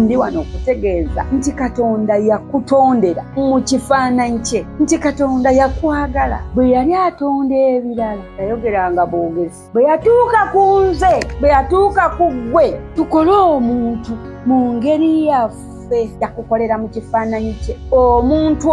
Ndi wano okutegeeza nti Katonda yakutondera mu kifaananyi kye, nti Katonda yakwagala. Bwe yali atonda ebirala yayogeranga bwogezi. Bwe yatuuka ku nze, bwe yatuuka ku ggwe, tukole omuntu mu ngeri yaffe. Yakukolera mu kifaananyi kye. Omuntu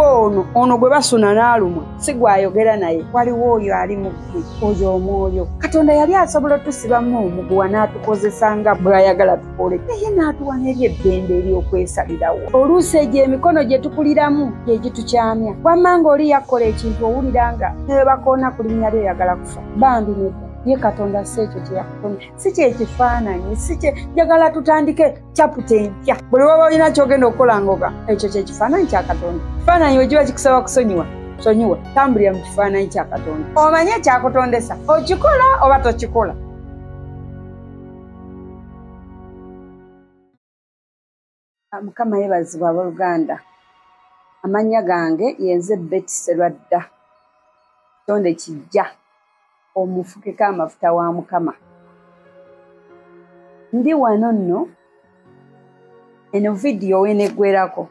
ono gwe basuna n'alumwa si gw'ayogera naye, waliwo oyo ali mu ggwe, oyo omwoyo. Katonda yali asobola otusibamu omuguwa n'atukozesa nga bw'ayagala tukole, naye n'atuwa n'eri eddembe ery'okwesalirawo. Oluusi egyo emikono gye tukuliramu gye gitukyamya. Wamma ng'oli yakola ekintu owulira nga ne bwe bakoona ku linnya lyo oyagala kufa. Bambi nedda, ye Katonda si ekyo kye yakutonda, si kyekifaananyi, si kye njagala tutandike chapter empya. Buli waba olina ky'ogenda okukola ngoga, ekyo kye kifaananyi kya Katonda. Kifaananyi bwe kiba kikusaba kusonyiwa, sonyiwa, tambulira mu kifaananyi kya Katonda. Omanye ekyakutondesa, okikola oba tokikola. Mukama yeebazibwe abooluganda. Amannya gange yenze Betty Serwadda, kitonde kijja, omufukeko amafuta wa Mukama. Ndi wano nno, eno vidiyo weneggwerako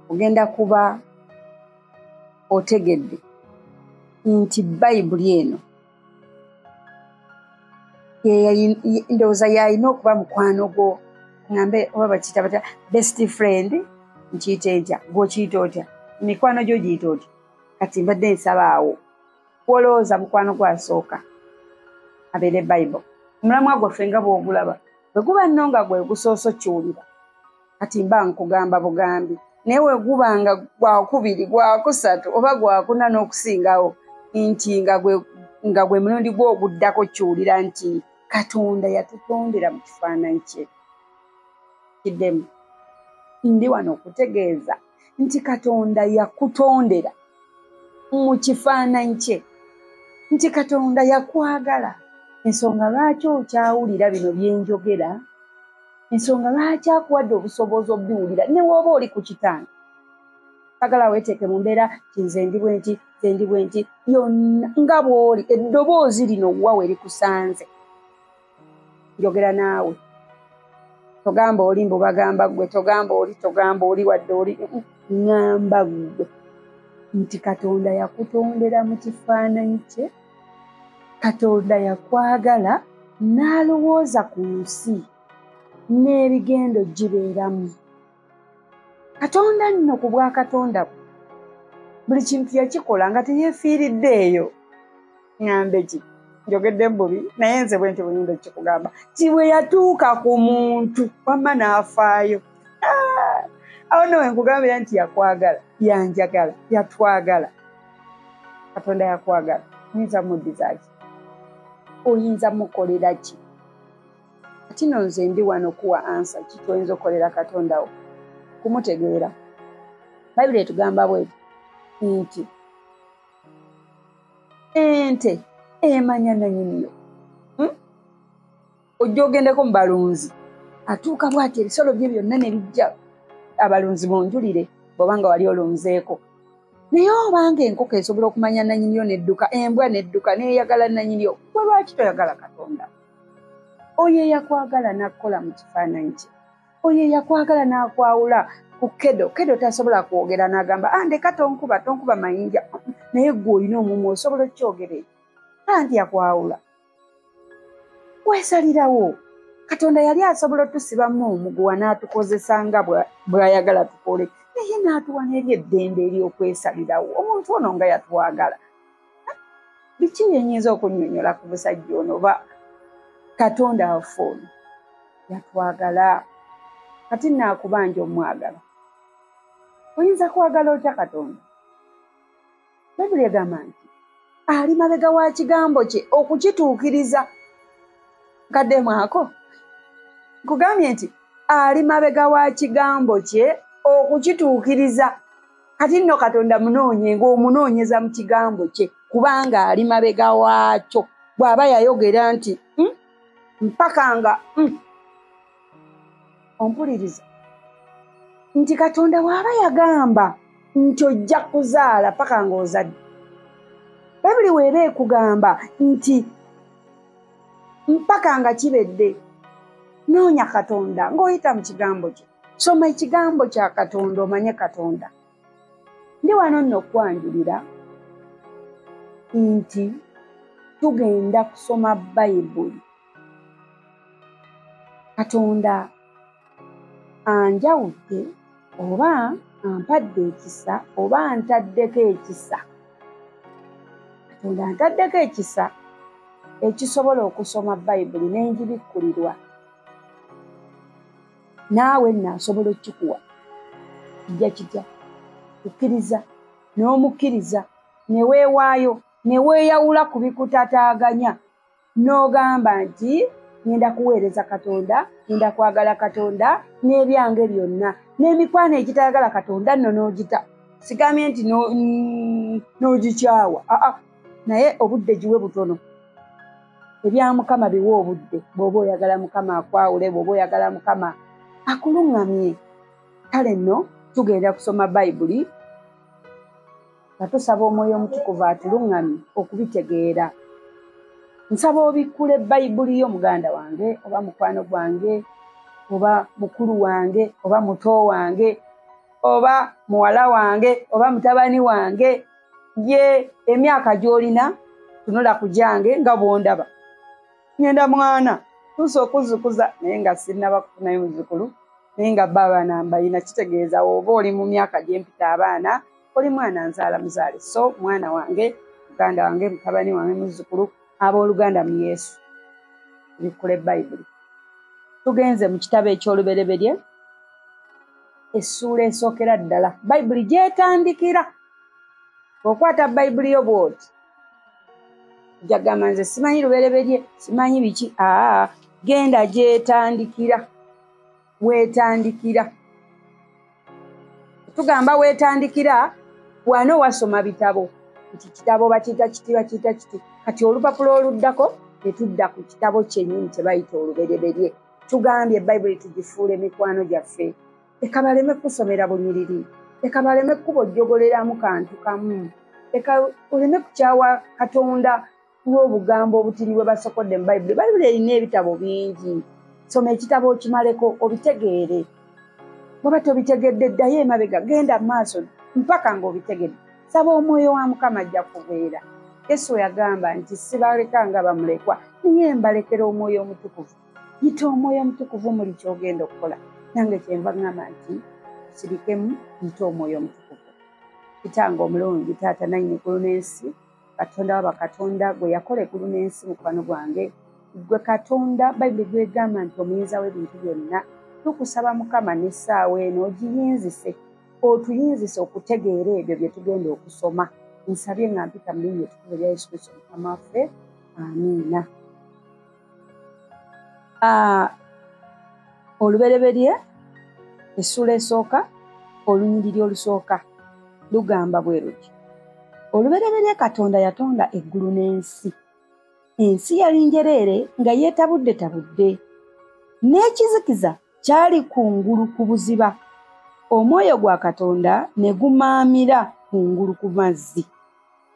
ogenda kuba otegedde nti Bayibuli eno ndowooza yalina okuba mukwano gwo, ngambe oba bakiyita batya, best friend, nkiyite ntya, gw'okiyita otya, mikwano gyo giyita otya? Kati mbadde nsaba awo wolowooza mukwano gwasooka abeere Bayibuli. Omulamwa gwaffe nga bw'ogulaba bwe guba nno nga gwe gusoose okiwulira, kati mba nkugamba bugambi, naye we guba nga gwakubiri, gwakusatu oba gwakuna n'okusingawo, nti nga gwe mulundi gwo oguddako kiwulira nti Katonda yatutondera mu kifaananyi kye. Kiddemu, ndi wano okutegeeza nti Katonda yakutondera mu kifaananyi kye, nti Katonda yakwagala. Ensonga lwaki okyawulira bino bye njogera, ensonga lwaki akuwadde obusobozi obiwulira ne w'oba oli ku kitanda. Sagala weeteeke mu mbeera nti nze ndi bwe nti, nze ndi bwe nti, yonna nga bw'oli, eddoboozi lino wa we likusanze. Njogera naawe. Togamba oli mbu bagamba ggwe, togamba oli, togamba oli wadde oli, ŋŋamba ggwe nti Katonda yakutondera mu kifaananyi kye, Katonda yakwagala n'alowooza ku nsi n'ebigendo gibeeramu. Katonda nno ku bwakatonda bwe buli kintu yakikola nga teyeefiiridde eyo. Ŋŋambe ki? Njogedde bubi, naye nze bwe nti bwe nyinza okukikugamba. Ti bwe yatuuka ku muntu wamma n'afaayo. Awo nno we nkugambira nti yakwagala, yanjagala, yatwagala. Katonda yakwagala. Oyinza muddiza ki? Oyinza mukolera ki? Kati nno nze ndi wano kuwa ansa ki ky'oyinza okukolera Katonda wo? Kumutegeera. Bayibuli etugamba bw'eti nti ente emanya nannyiniyo. Ojja ogendeko mu balunzi, atuuka bw'ati ebisolo bye byonna ne bijja. Abalunzi bonjulire bw'oba nga wali olunzeeko. Naye obanga enkoko esobola okumanya nannyiniyo n'edduka, embwa n'edduka, n'eyagala nannyiniyo, ggwe lwaki toyagala Katonda? Oyo eyakwagala n'akukola mu kifaananyi kye, oyo eyakwagala n'akwawula ku kedo. Kedo tasobola kwogera n'agamba, ndeka tonkuba, tonkuba mayinja. Naye ggwe olina omumwa osobola okukyogera ekyo. Anti yakwawula. Weesalirawo. Katonda yali asobola otusibamu omuguwa n'atukozesa nga bw'ayagala tukole, naye n'atuwa n'eri eddembe ery'okwesalirawo. Omuntu ono nga yatwagala. Biki bye nnyinza okunnyonnyola ku musajja ono oba Katonda waffe ono? Yatwagala. Kati nnaakubanja omwagala. Oyinza kwagala otya Katonda? Bayibuli egamba nti ali mabega wa kigambo kye okukituukiriza. Nkaddemu ako. Nkugambye nti ali mabega wa kigambo kye okukituukiriza. Kati nno Katonda munoonye ng'omunoonyeza mu kigambo kye, kubanga ali mabega waakyo. Bw'aba yayogera nti mpaka nga ompuliriza nti Katonda bw'aba yagamba nti ojja kuzaala paka ng'ozadde. Bayibuli weeba ekugamba nti mpaka nga kibedde, noonya Katonda ng'oyita mu kigambo kye. Soma ekigambo kya Katonda omanye Katonda. Ndi wano nno okwanjulira nti tugenda kusoma Bayibuli. Katonda anjawudde oba ampadde ekisa oba antaddeko ekisa. Katonda antaddeko ekisa ekisobola okusoma Bayibuli n'enjibikkulirwa. Naawe nno asobola okukikuwa. Kijja kitya? Kukkiriza n'omukkiriza ne weewaayo ne weeyawula ku bikutataaganya n'ogamba nti ngenda kuweereza Katonda, ngenda kwagala Katonda n'ebyange byonna, n'emikwano egitayagala Katonda nno n'ogita. Sigambye nti n'ogikyawa, aa, naye obudde giwe butono. Ebya Mukama biwe obudde, bw'oba oyagala Mukama akwawule, bw'oba oyagala Mukama akuluŋŋamye. Kale nno tugenda kusoma Bayibuli nga tusaba Omwoyo Omutukuvu atuluŋŋamye okubitegeera. Nsaba obikkule Bayibuli yo muganda wange oba mukwano gwange oba mukulu wange oba muto wange oba muwala wange oba mutabani wange, ye emyaka gy'olina tunula ku gyange nga bw'ondaba. Ngenda mwana tuusa okuzukuza naye nga sinnaba kufunayo muzzukulu, naye nga bba abaana mbayina, kitegeeza oba oli mu myaka gye mpita abaana, oli mwana nzaala muzaale. So mwana wange, muganda wange, mutabani wange, muzzukulu, abooluganda mu Yesu, tubikkule Bayibuli. Tugenze mu kitabo eky'Olubereberye, essuula esookera ddala, Bayibuli gy'etandikira. Okwata Bayibuli yo bw'oti, ojja kugamba nze simanyi Lubereberye, simanyi biki. Aa, genda gy'etandikira, weetandikira. Tugamba weetandikira, wano wasoma bitabo, nti kitabo bakiyita kiti, bakiyita kiti. Kati olupapula oluddako ne tudda ku kitabo kyennyini kye bayita Olubereberye. Tugambye Bayibuli tugifuule mikwano gyaffe. Leka baleme kusomera bunyiriri, leka baleme kubojjogoleramu kantu kamu, leka oleme kukyawa Katonda lw'obugambo obutini bwe basokodde mu Bayibuli. Bayibuli erina ebitabo bingi. Soma ekitabo okimaleko obitegeere. Bw'oba tobitegedde ddayo emabega, genda mu maaso mpaka ng'obitegedde. Saba Omwoyo wa Mukama ajja kubeera. Yesu yagamba nti sibaleka nga bamulekwa, naye mbalekera Omwoyo Omutukuvu. Yita Omwoyo Omutukuvu muli ky'ogenda okukola. Nange kyenva ŋŋamba nti sirikemu, yita Omwoyo Omutukuvu. Kitange omulungi, Taata nannyini eggulu n'ensi, Katonda waba Katonda gwe yakola eggulu n'ensi, mukwano gwange, gwe Katonda Bayibuli gwegamba nti omuyinza w'ebintu byonna. Tukusaba Mukama n'essaawa eno ogiyinzise, otuyinzise okutegeera ebyo bye tugenda okusoma. Nsabye nga mpita mu linnya ettukuvu erya Yesu Kristo Mukama waffe, amiina. Olubereberye essuula esooka, olunyiriri olusooka lugamba bwe luti: Olubereberye Katonda yatonda eggulu n'ensi. Ensi yali njereere nga yeetabuddetabudde, n'ekizikiza kyali kungulu ku buziba. Omwoyo gwa Katonda ne gumaamira kungulu ku mazzi.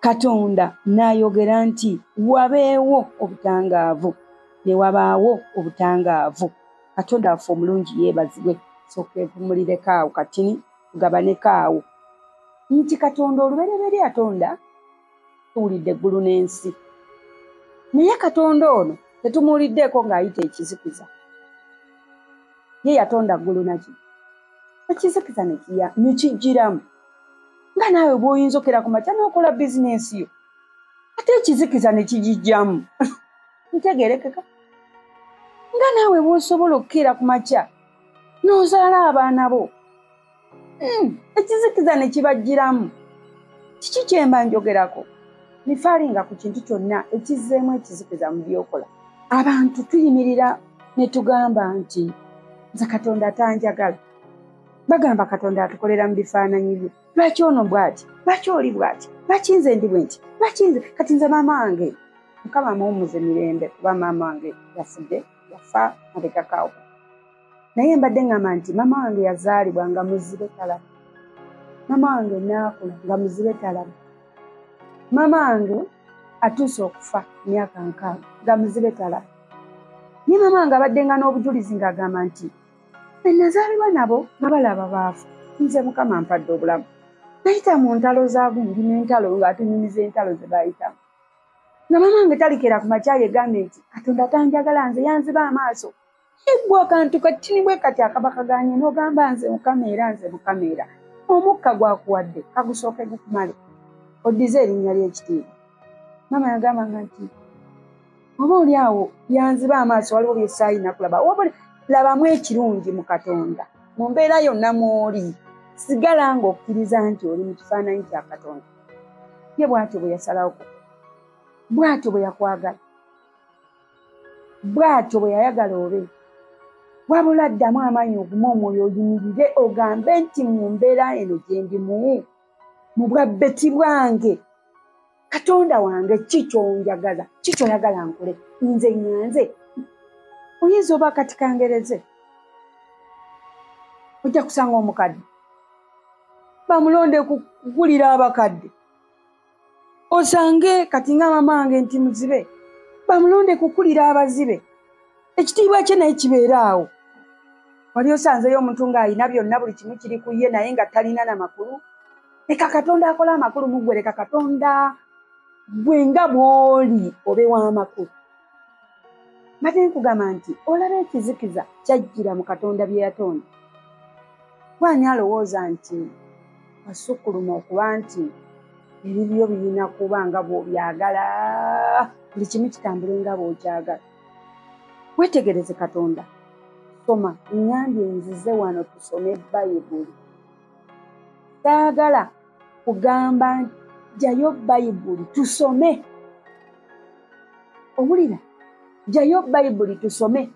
Katonda n'ayogera nti wabeewo obutangaavu, ne wabaawo obutangaavu. Katonda waffe omulungi yeebazibwe. Sooka mpumulireko awo katini, tugabaneko awo. Nti Katonda olubereberye yatonda, tuwulidde eggulu n'ensi. Naye Katonda ono tetumuwuliddeeko ng'ayita ekizikiza. Ye yatonda ggulu naki? Ekizikiza ne kijjiramu. Nga naawe bw'oyinza okera ku makya n'okola bizinensi yo, ate ekizikiza ne kigijjamu. Ntegeerekeka. Nga naawe bw'osobola okukeera ku makya n'ozaala abaana bo, ekizikiza ne kibajjiramu. Kiki kye mba njogerako? Nifaalinga ku kintu kyonna ekizzeemu ekizikiza mu by'okola. Abantu tuyimirira ne tugamba nti nze Katonda tanjagala. Bagamba Katonda atukolera mu bifaananyi bye. Lwaki ono bw'ati? Lwaki oli bw'ati? Lwaki nze ndi bwe nti? Lwaki nze? Kati nze maama wange, Mukama amuwummuze mirembe, kuba maama wange yafudde, yafa mabegako awo. Naye mbadde ŋŋamba nti maama wange yazaalibwa nga muzibe talaba. Maama wange n'akula nga muzibe talaba. Maama wange atuuse okufa emyaka 60 nga muzibe talaba. Naye maama wange abaddenga n'obujulizi ng'agamba nti Benazaalibwa nabo nga balaba baafu, nze Mukama mpadde obulamu. Nayita mu ntalo za gundi n'entalo ng'atunyumiza entalo ze baayitamu. Nga maama wange talikera ku makya yegambe nti Katonda tanjagala nze yanziba amaaso. Eggwa akantu katini bwe kati akaba kagaanye n'ogamba nze Mukama era nze Mukama era. Omukka gwakuwadde kagusooke gukumale oddize erinnya ly'ekitiibwa. Maama yagambanga nti oba oli awo yanziba amaaso waliwo bye saayina kulaba. Wabula labamu ekirungi mu Katonda mu mbeera yonna mw'oli. Sigala ng'okkiriza nti oli mu kifaananyi kya Katonda. Ye bw'atyo bwe yasalawo kukola, bw'atyo bwe yakwagala, bw'atyo bwe yayagala obe. Wabula ddamu amaanyi ogume omwoyo oyimirire ogambe nti mu mbeera eno gye ndimu, mu bwabbeti bwange, Katonda wange ki ky'onjagala, ki ky'oyagala nkole, nze ŋŋanze. Oyinza oba kati kangereze, ojja kusanga omukadde bamulonde kugulira abakadde, osange kati nga maama wange nti muzibe, bamulonde kukulira abazibe, ekitiibwa kye naye kibeera awo. Wali osanzeyo omuntu ng'alina byonna buli kimu kiri ku ye naye nga talina na makulu. Leka Katonda akola amakulu mu ggwe, leka Katonda gwe nga bw'oli obe w'amakulu. Mbadde nkugamba nti olaba ekizikiza kyajjira mu Katonda bye yatonda. Gw'ani alowooza nti wasukkuluma okuba nti ebibyo birina kuba nga bw'obyagala, buli kimu kitambule nga bw'okyagala. Weetegereze Katonda, soma, ŋŋambye nzize wano tusome Bayibuli. Saagala kugamba jjayo Bayibuli tusome. Owulira? Jjayo Bayibuli tusome,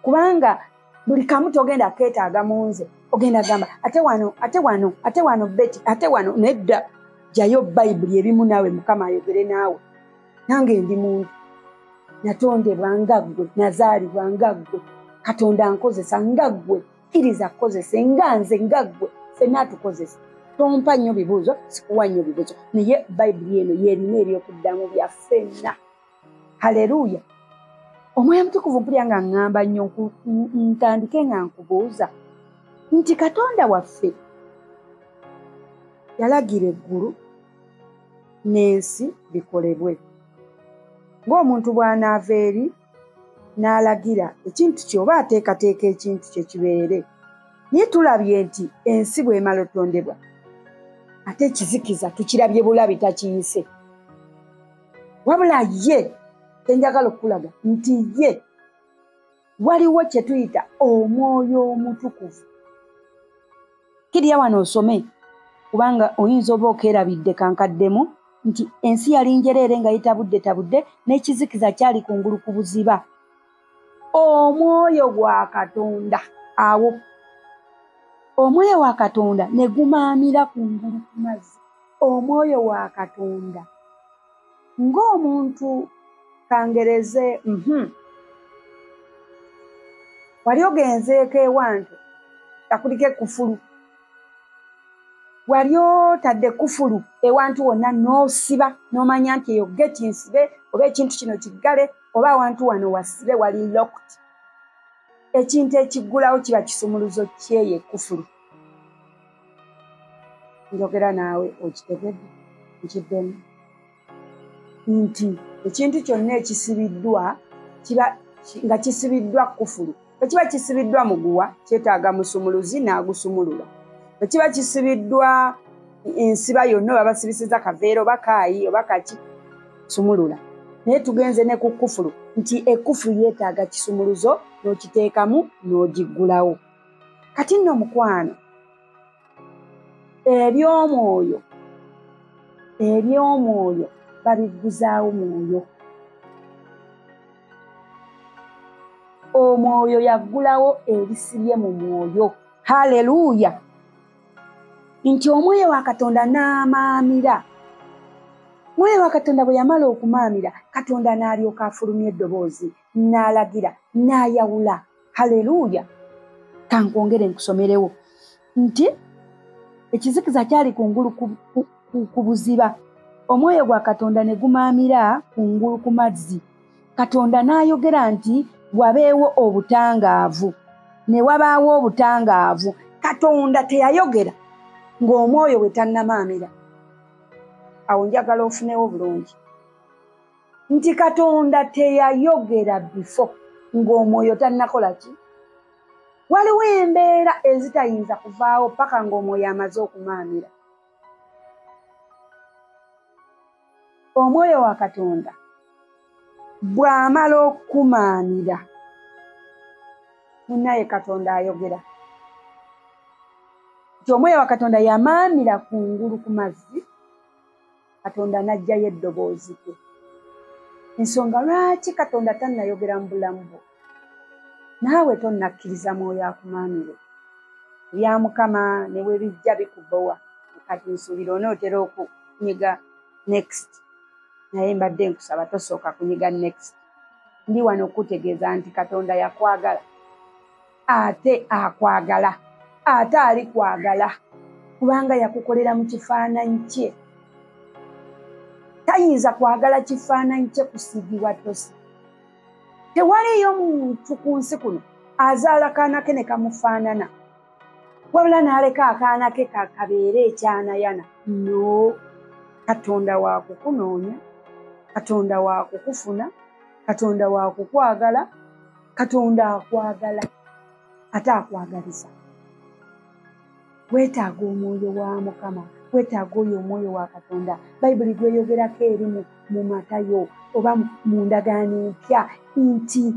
kubanga buli kamu togenda keetaaga mu nze. Ogenda gamba ate wano, ate wano, ate wano Betty, ate wano nedda. Jjayo Bayibuli ebimu naawe Mukama ayogere naawe. Nange ndi muntu, natondebwa nga ggwe, nazaalibwa nga ggwe, Katonda nkozesa nga ggwe, kkiriza kukozese nga nze nga ggwe, ffenna atukozesa. Tompa nnyo bibuuzo, sikuwa nnyo bibuuzo, naye Bayibuli eno y'erina ebyokuddamu bya ffenna. Haleluya! Omwoyo Omutukuvu mpulira nga ŋŋamba nnyo ntandike nga nkubuuza nti Katonda waffe yalagira eggulu n'ensi bikolebwe. Ng'omuntu bw'anaava eri n'alagira ekintu kye oba ateekateeka ekintu kye kibeere. Naye tulabye nti ensi bw'emala otondebwa, ate ekizikiza tukirabye bulabi takiyise. Wabula ye tenjagala okukulaga nti ye waliwo kye tuyita Omwoyo Omutukuvu. Kirya wano osome, kubanga oyinza oba okeerabidde kankaddemu nti ensi yali njereere nga yetabudde tabudde n'ekizikiza kyali kungulu ku buziba. Omwoyo gwa Katonda awo, omwoyo wa Katonda ne gumaamira kungulu ku mazzi. Omwoyo wa Katonda ng'omuntu kangereze, wali ogenzeeko ewantu akuliko ekkufulu, wali otadde ekkufulu ewantu wonna n'osiba n'omanya nti eyo geti nsibe oba ekintu kino kiggale oba awantu wano wasibe wali locked. Ekintu ekiggulawo kiba kisumuluzo kyeyo ekkufulu. Njogera naawe okitegedde, nkiddemu nti ekintu kyonna ekisibiddwa kiba nga kisibiddwa kkufulu. Bwe kiba kisibiddwa muguwa kyetaaga musumuluzi n'agusumulula. Bwe kiba kisibiddwa ensiba yonna oba basibisiza kaveera oba kaayi oba kaki, sumulula. Naye tugenze ne ku kkufulu nti ekkufulu yeetaaga kisumuluzo n'okiteekamu n'ogiggulawo. Kati nno mukwano, eby'omwoyo babigguzaawo mwoyo. Omwoyo yaggulawo ebisibye mu mwoyo. Haleluya! Nti omwoyo wa Katonda n'amaamira. Omwoyo wa Katonda bwe yamala okumaamira, Katonda n'alyoka afulumya eddoboozi, n'alagira, n'ayawula. Haleluya! Kankwongere nkusomerewo nti ekizikiza kyali kungulu ku buziba. Omwoyo gwa Katonda ne gumaamira kungulu ku mazzi. Katonda n'ayogera nti wabeewo obutangaavu, Ne wabaawo obutangaavu. Katonda teyayogera ng'omwoyo we tannamaamira. Awo njagala ofunewo bulungi nti Katonda teyayogera bifo ng'omwoyo tannakola ki. Waliwo embeera ezitayinza kuvaawo paka ng'omwoyo amaze okumaamira. Omwoyo wa Katonda bw'amala okumaamira, munnaye Katonda ayogera nti omwoyo wa Katonda yamaamira kungulu ku mazzi, Katonda n'aggyayo eddoboozi lye. Ensonga lwaki Katonda tannayogera mu bulamu bwo, naawe tonnakkiriza mwoyo akumaamire. Ebya Mukama ne bwe bijja bikubowa, kati nsuubira onootera okunyiga next, naye mbadde nkusaba tosooka kunyiga next. Ndi wano okutegeeza nti Katonda yakwagala, ate akwagala, ate alikwagala, kubanga yakukolera mu kifaananyi kye. Tayinza kwagala kifaananyi kye kusiigibwa ttosi. Tewaliyo muntu ku nsi kuno azaala kaana ke ne kamufaanana, wabula n'aleka akaana ke kakabeere ekyanayana. No, Katonda wa kukunoonya, Katonda wa kukufuna, Katonda wa kukwagala, Katonda akwagala ate akwagaliza. Weetaaga omwoyo wa Mukama, weetaaga oyo omwoyo wa Katonda. Bayibuli gweyogerako eri mu Matayo oba mu ndagaano empya nti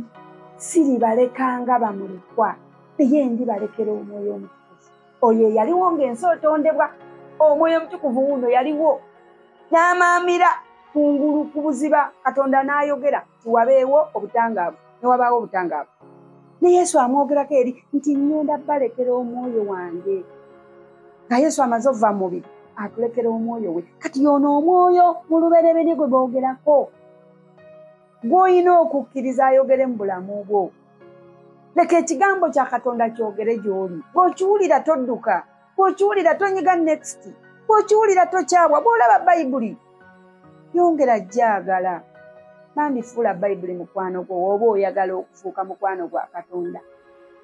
siribalekanga bamulekwa, naye ndibalekera omwoyo omutukuvu. Oyo eyaliwo ng'ensi otondebwa, omwoyo omutukuvu wuuno yaliwo n'amaamira kungulu ku buziba. Katonda n'ayogera nti wabeewo obutangaavu, ne wabaawo obutangaavu. Ne Yesu amwogerako eri nti ŋŋenda balekera omwoyo wange. Nga Yesu amaze okuva mu mubiri, atulekera omwoyo we. Kati y'ono omwoyo mu lubereberye gwe boogerako, gw'olina okukkiriza ayogere mu bulamu bwo. Leka ekigambo kya Katonda kyogere gy'oli. Bw'okiwulira todduka, bw'okiwulira tonyiga next, bw'okiwulira tokyabwa. Bw'olaba Bayibuli yongera gyagala. Bambi fuula Bayibuli mukwano gwo oba oyagala okufuuka mukwano gwa Katonda.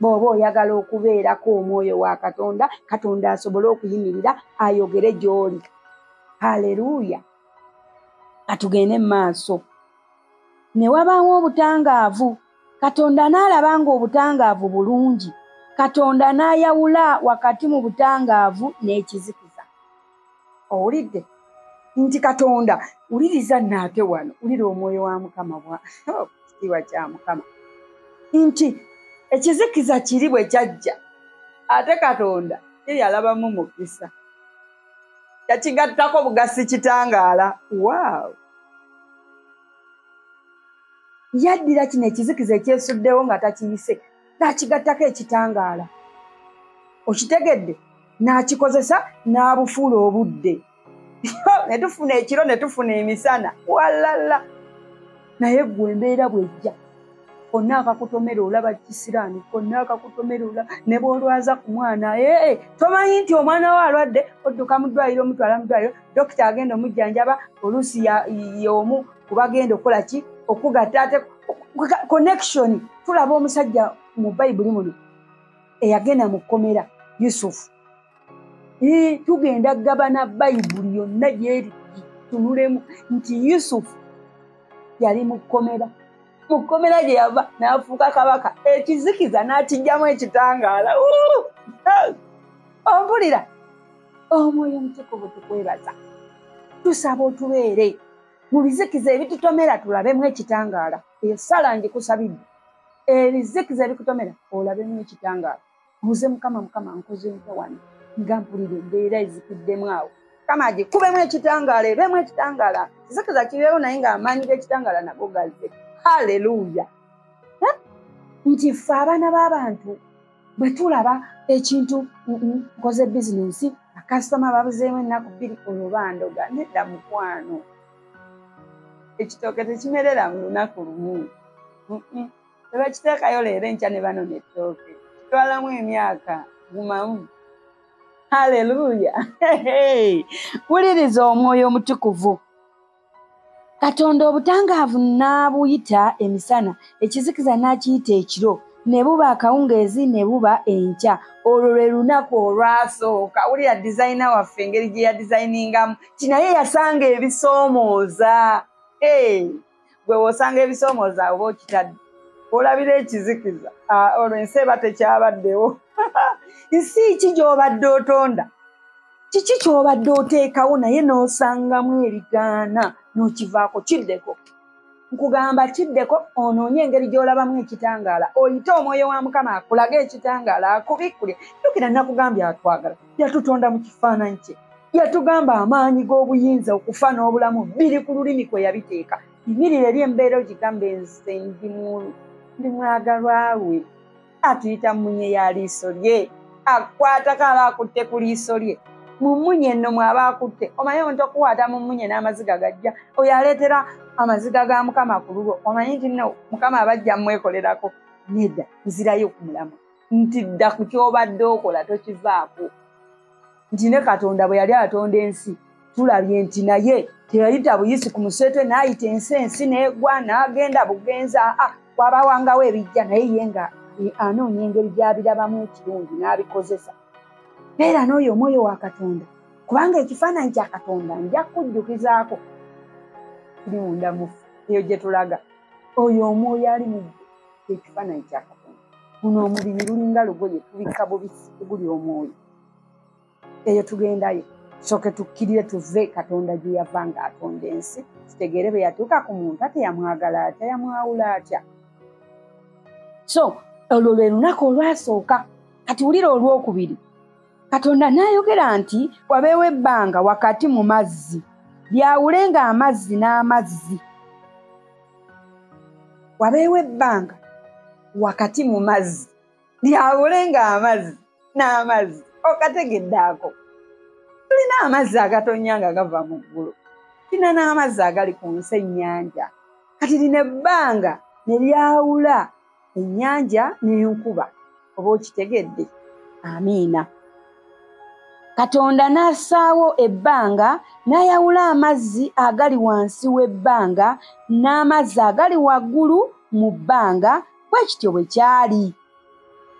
Bw'oba oyagala okubeerako omwoyo wa Katonda, Katonda asobole okuyimirira ayogere gy'oli. Haleluya! Katugende mu maaso. Ne wabaawo obutangaavu. Katonda n'alaba ng'obutangaavu bulungi. Katonda n'ayawula wakati mu butangaavu n'ekizikiza. Owulidde nti Katonda, wuliriza nnaate wano, wulira omwoyo wa Mukama bwa kitiibwa kya Mukama, nti ekizikiza kiri bwe kyajja, ate Katonda ye yalabamu mukisa, yakigattako bugasi kitangaala. Waaw! Yaddira kino ekizikiza ekyesuddewo nga takiyise, n'akigattako ekitangaala. Okitegedde? N'akikozesa n'abufuula obudde. Ne tufuna ekiro, ne tufuna emisana. Walala! Naye ggwe embeera bw'ejja, konna akakutomera olaba kisiraani, konna akakutomera olaba ne bw'olwaza ku mwana. Tomanyi nti omwana wo alwadde, odduka mu ddwaliro, omutwala mu ddwaliro, dokita agenda omujjanjaba, oluusi y'omu kubagenda okukola ki, okugatta ate connection. Tulaba omusajja mu Bayibuli muno eyagenda mu kkomera, Yusufu. Tugenda gabana Bayibuli yonna gy'eri tunulemu nti Yusufu yali mu kkomera. Mu kkomera gye yava n'afuuka kabaka, ekizikiza n'akiggyamu ekitangaala. Ompulira? Omwoyo omutukuvu tukwebaza, tusaba otubeere mu bizikiza ebitutomera tulabemu ekitangaala. Eyo sala ngikusabidde. Ebizikiza ebikutomera olabemu ekitangaala. Buuze Mukama, Mukama nkoze ntya wano nga mpulira embeera ezikiddemu awo. Mukama agikubemu ekitangaala, ebeemu ekitangaala. Kizikiza kibeewo naye ng'amaanyi g'ekitangaala nago gazze. Haleluya! Nti ffe abaana b'abantu bwe tulaba ekintu, nkoze bizinensi, bakasitoma babuzeemu ennaku 2, olwo bandoga. Nedda mukwano, ekitooke tekimerera mu lunaku lumu. Tebakiteekayo leero enkya ne banona ettooke, kitwalamu emyaka. Gumamu. Haleluya! Wuliriza omwoyo omutukuvu. Katonda obutangaavu n'abuyita emisana, ekizikiza n'akiyita ekiro. Ne buba akawungeezi ne buba enkya. Olwo lwe lunaku olwasooka. Wulira dizayina waffe engeri gye yadizayiningamu, kinaye yasanga ebisoomooza. Gwe w'osanga ebisoomooza oba okitadde, olabira ekizikiza, olwo ensi eba tekyabaddewo. Nsi ki gy'obadde otonda? Kiki ky'obadde oteekawo naye n'osangamu ebigaana n'okivaako? Kiddeko. Nkugamba kiddeko, onoonye engeri gy'olabamu ekitangaala, oyite omwoyo wa Mukama akulage ekitangaala, akubikkule. Jjukira nakugambye atwagala, yatutonda mu kifaananyi kye, yatugamba amaanyi g'obuyinza okufa n'obulamu biri ku lulimi kwe yabiteeka. Yimirira eri embeera ogigambe, nze ndi mwagalwa we. Atuyita mmunye ya liiso lye, akwatako aba akutte ku liiso lye. Mu mmunye nno mwaba akutte, omanyi omuntu okukwata mu mmunye n'amaziga gajja, oyo aleetera amaziga ga Mukama ku lulwo, omanyi nti nno Mukama abajja mmwekolerako. Nedda, nzirayo ku mulamwa nti dda ku ky'obadde okola tokivaako. Nti ne Katonda bwe yali atonda ensi, tulabye nti naye teyayita buyisi ku museetwe n'ayita ensi, ensi n'egwa n'agenda bugenza, wabawangawo ebijja, naye ye nga anoonya engeri gy'abirabamu ekirungi n'abikozesa. Beera n'oyo omwoyo wa Katonda, kubanga ekifaananyi kya Katonda nja kukujjukizaako kiri munda mu ffe, eyo gye tulaga. Oyo omwoyo ali mu ggwe ekifaananyi kya Katonda. Guno omubiri lulinga lugoye, tubikka bubisi guli omwoyo. Eyo tugendayo, tusooke tukkirire tuve Katonda gye yava ng'atonda ensi, tutegeere bwe yatuuka ku muntu ate yamwagala atya, yamwawula atya. So olwo lwe lunaku olwasooka. Kati wulira olwokubiri. Katonda n'ayogera nti wabeewo ebbanga wakati mu mazzi, lyawulenga amazzi n'amazzi. Wabeewo ebbanga wakati mu mazzi, lyawulenga amazzi n'amazzi. Okategedde ako? Tulina amazzi agatonnya nga gava mu ggulu, tulina n'amazzi agali ku nsi, ennyanja. Kati lino ebbanga ne lyawula ennyanja n'enkuba. Oba okitegedde? Amiina. Katonda n'assaawo ebbanga n'ayawula amazzi agali wansi w'ebbanga n'amazzi agali waggulu mu bbanga, bwe kityo bwe kyali.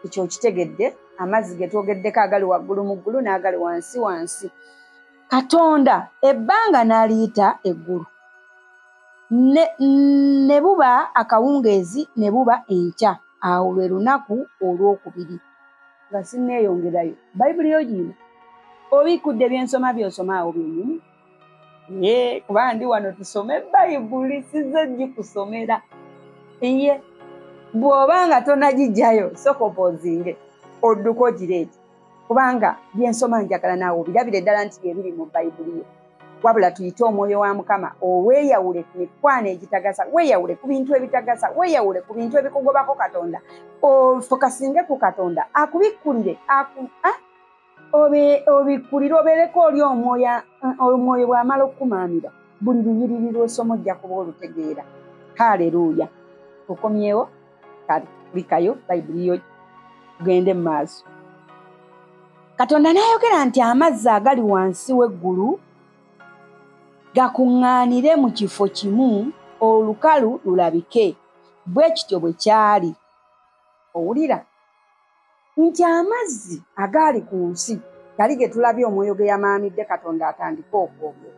Ekyo okitegedde? Amazzi ge twogeddeko agali waggulu mu ggulu n'agali wansi wansi. Katonda ebbanga n'aliyita eggulu. Ne buba akawungeezi ne buba enkya. Awo lwe lunaku olwokubiri. Nga sinneeyongerayo, Bayibuli yo giina obikkudde byensoma by'osoma awo byennyini? Ye, kuba ndi wano tusome Bayibuli, sizze gikusomera. Ye, bw'oba nga tonagiggyayo sooka opoozinge odduke ogireete, kubanga byensoma njagala naawe obirabire ddala nti bye biri mu Bayibuli yo. Wabula tuyite omwoyo wa Mukama, oweeyawule ku mikwano egitagasa, weeyawule ku bintu ebitagasa, weeyawule ku bintu ebikugobako Katonda, ofokasinge ku Katonda akubikkulire, obikkulire, obeereko oli omwoyo bw'amala okukumaamira, buli lunyiriri lw'osoma ojja kuba olutegeera. Haleluya. Okomyewo? Kale kulikayo Bayibuli yo tugende mu maaso. Katonda n'ayogera nti amazzi agali wansi w'eggulu gakuŋŋaanire mu kifo kimu, olukalu lulabike. Bwe kityo bwe kyali. Owulira nti amazzi agaali ku nsi gali ge tulabye omwoyo ge yamaamidde Katonda atandike okwogera.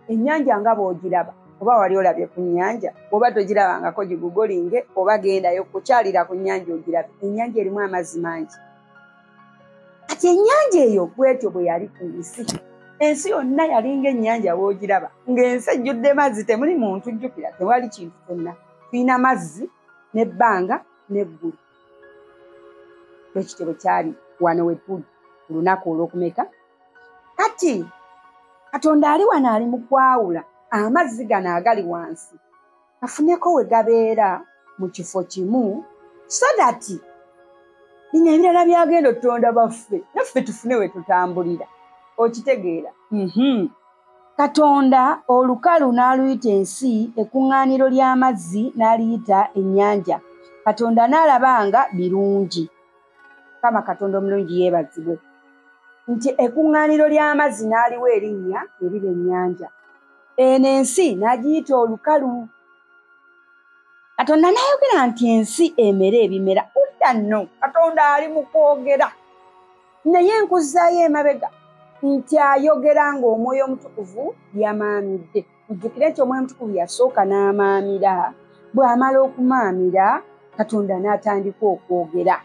Ennyanja nga bw'ogiraba, oba wali olabye ku nnyanja, oba togirabangako gigugolinge, oba gendayo kukyalira ku nnyanja ogirabe. Ennyanja erimu amazzi mangi. Kati ennyanja eyo bw'etyo bwe yali ku nsi. Ensi yonna yalinga ennyanja bw'ogiraba, ng'ensi ejjudde mazzi, temuli muntu, jjukira tewali kintu kyonna. Tulina mazzi n'ebbanga n'eggulu. Bwe kityo bwe kyali wano we tuli ku lunaku olw'okumeka. Kati Katonda ali wano ali mu kwawula amazzi gano agali wansi, afuneko we gabeera mu kifo kimu, so that bino ebirala byagenda otutonda baffe naffe tufune we tutambulira. Okitegeera? Katonda olukalu n'aluyita ensi, ekkuŋŋaaniro ly'amazzi n'aliyita ennyanja. Katonda n'alaba nga birungi. Mukama Katonda omulungi yeebazibwe nti ekkuŋŋaaniro ly'amazzi n'aliwa erinnya eriba ennyanja. Eno ensi n'agiyita olukalu. Katonda n'ayogera nti ensi emere ebimera. Udda nno Katonda ali mu kwogera, naye nkuzzaayo emabega nti ayogera ng'Omwoyo Omutukuvu yamaamidde. Mujjukire nti Omwoyo Omutukuvu yasooka n'amaamira, bw'amala okumaamira Katonda n'atandika okwogera.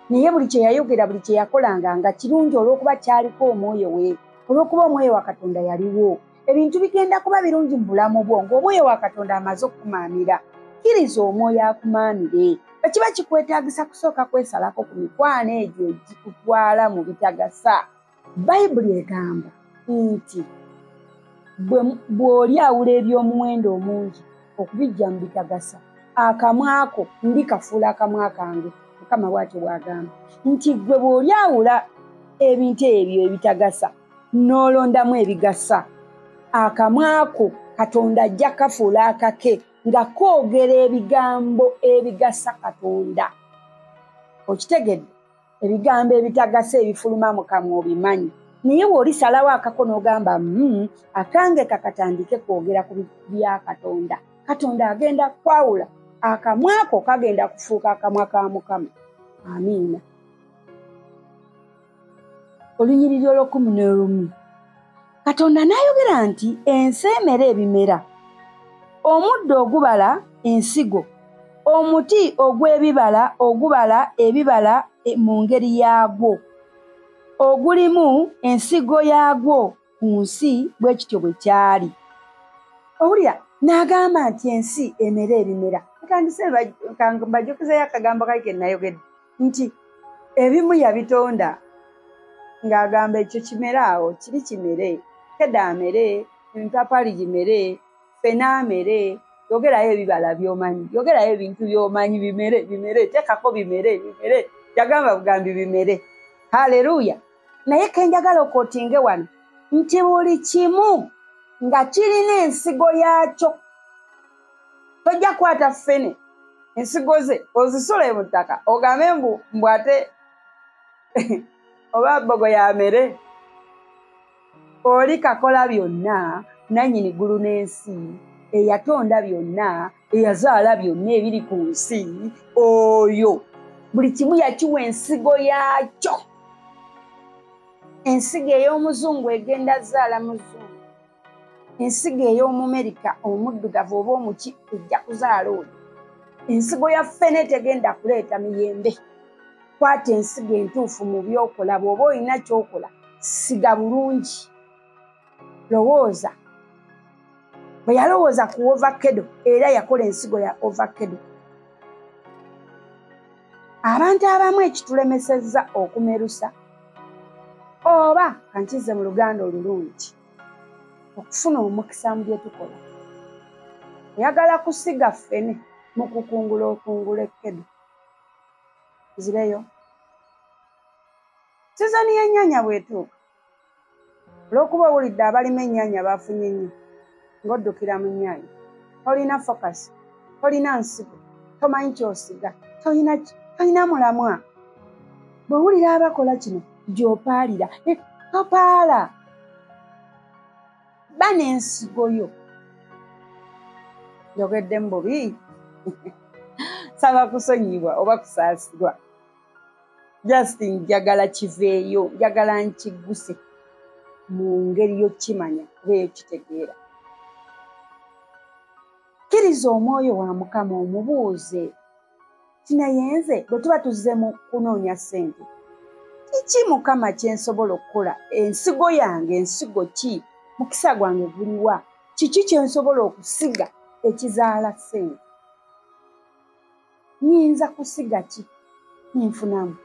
Naye buli kye yayogera, buli kye yakolanga nga kirungi olw'okuba kyaliko omwoyo we, olw'okuba omwoyo wa Katonda yaliwo. Ebintu bigenda kuba birungi mu bulamu bwo ng'omwoyo wa Katonda amaze okukumaamira. Kkiriza omwoyo akumaamire. Ekiba kikwetaagisa kusooka kwesalako ku mikwano egyo egikutwala mu bitagasa. Bayibuli egamba nti bw'olyawula eby'omuwendo omungi okubijja mu bitagasa, akamwako ndikafuula akamwa kange. Mukama bw'atyo bw'agamba nti ggwe bw'olyawula ebintu ebyo ebitagasa n'olondamu ebigasa, akamwako Katonda ajja kafuula akake nga koogera ebigambo ebigasa Katonda. Okitegedde? Ebigambo ebitagasa ebifuluma mu kamwa obimanyi, naye bw'olisalawo akako n'ogamba akange kakatandike kwogera ku bya Katonda, Katonda agenda kwawula akamwako kagenda kufuuka akamwa ka Mukama. Amiina. Olunyiriri olw'ekumi n'olumu. Katonda n'ayogera nti ensi emere ebimera, omuddo ogubala ensigo, omuti ogw'ebibala ogubala ebibala mu ngeri yaagwo, ogulimu ensigo yaagwo ku nsi, bwe kityo bwe kyali. Owulira n'agamba nti ensi emere ebimera. Katandise mbajjukizeeyo akagambo kali ke nayogedde nti ebimu yabitonda ng'agamba ekyo kimere awo kiri kimere, kedda amere, empapali gimere, ffena amere, yogerayo ebibala by'omanyi, yogerayo ebintu by'omanyi bimere, bimere, teekako bimere, bimere. Yagamba bugambi bimere. Haleluya. Naye ke njagala okootinge wano nti buli kimu nga kirina ensigo yaakyo. Tojja kukwata ffene ensigo ze ozisule mu ttaka ogambe mbu ate oba bbogo yamere. Oli kakola byonna, nannyini ggulu n'ensi, eyatonda byonna, eyazaala byonna ebiri ku nsi, oyo buli kimu yakiwa ensigo yaakyo. Ensigo ey'omuzungu egenda zaala muzungu, ensigo ey'omumerika omuddugavu oba omuki ejja kuzaala oyo. Ensigo ya ffene tegenda kuleeta miyembe. Kwata ensigo entuufu mu by'okola. Bw'oba olina ky'okola, siga bulungi. Lowooza. Bwe yalowooza ku ovakkedo, era yakola ensigo ya ovakkedo. Abantu abamu ekitulemesezza okumerusa, oba kankize mu Luganda olulungi, okufuna omukisa mu bye tukola. Oyagala kusiga ffene mu kukungula okungula ekkedo. Nzireyo. Sizoni y'ennyaanya bw'etuuka, olw'okuba owulidde abalima ennyaanya baafunye nnyo, ng'oddukira mu nnyaanya, tolina focus, tolina nsigo, tomanyi ky'osiga, tolina mulamwa. Bw'owulira abakola kino gy'opaalira, topaala. Ba n'ensigo yo. Njogeddemu bubi? Saba kusonyiyibwa oba kusaasirwa. Just njagala kiveeyo, njagala nkigguse mu ngeri y'okukimanya oba ey'okukitegeera. Kkiriza omwoyo wa Mukama omubuuze nti naye nze bwe tuba tuzze mu kunoonya ssente, kiki Mukama kye nsobola okukola? Ensigo yange ensigo ki? Mukisa gwange guliwa? Kiki kye nsobola okusiga ekizaala ssente? Nnyinza kusiga ki nenfunamu?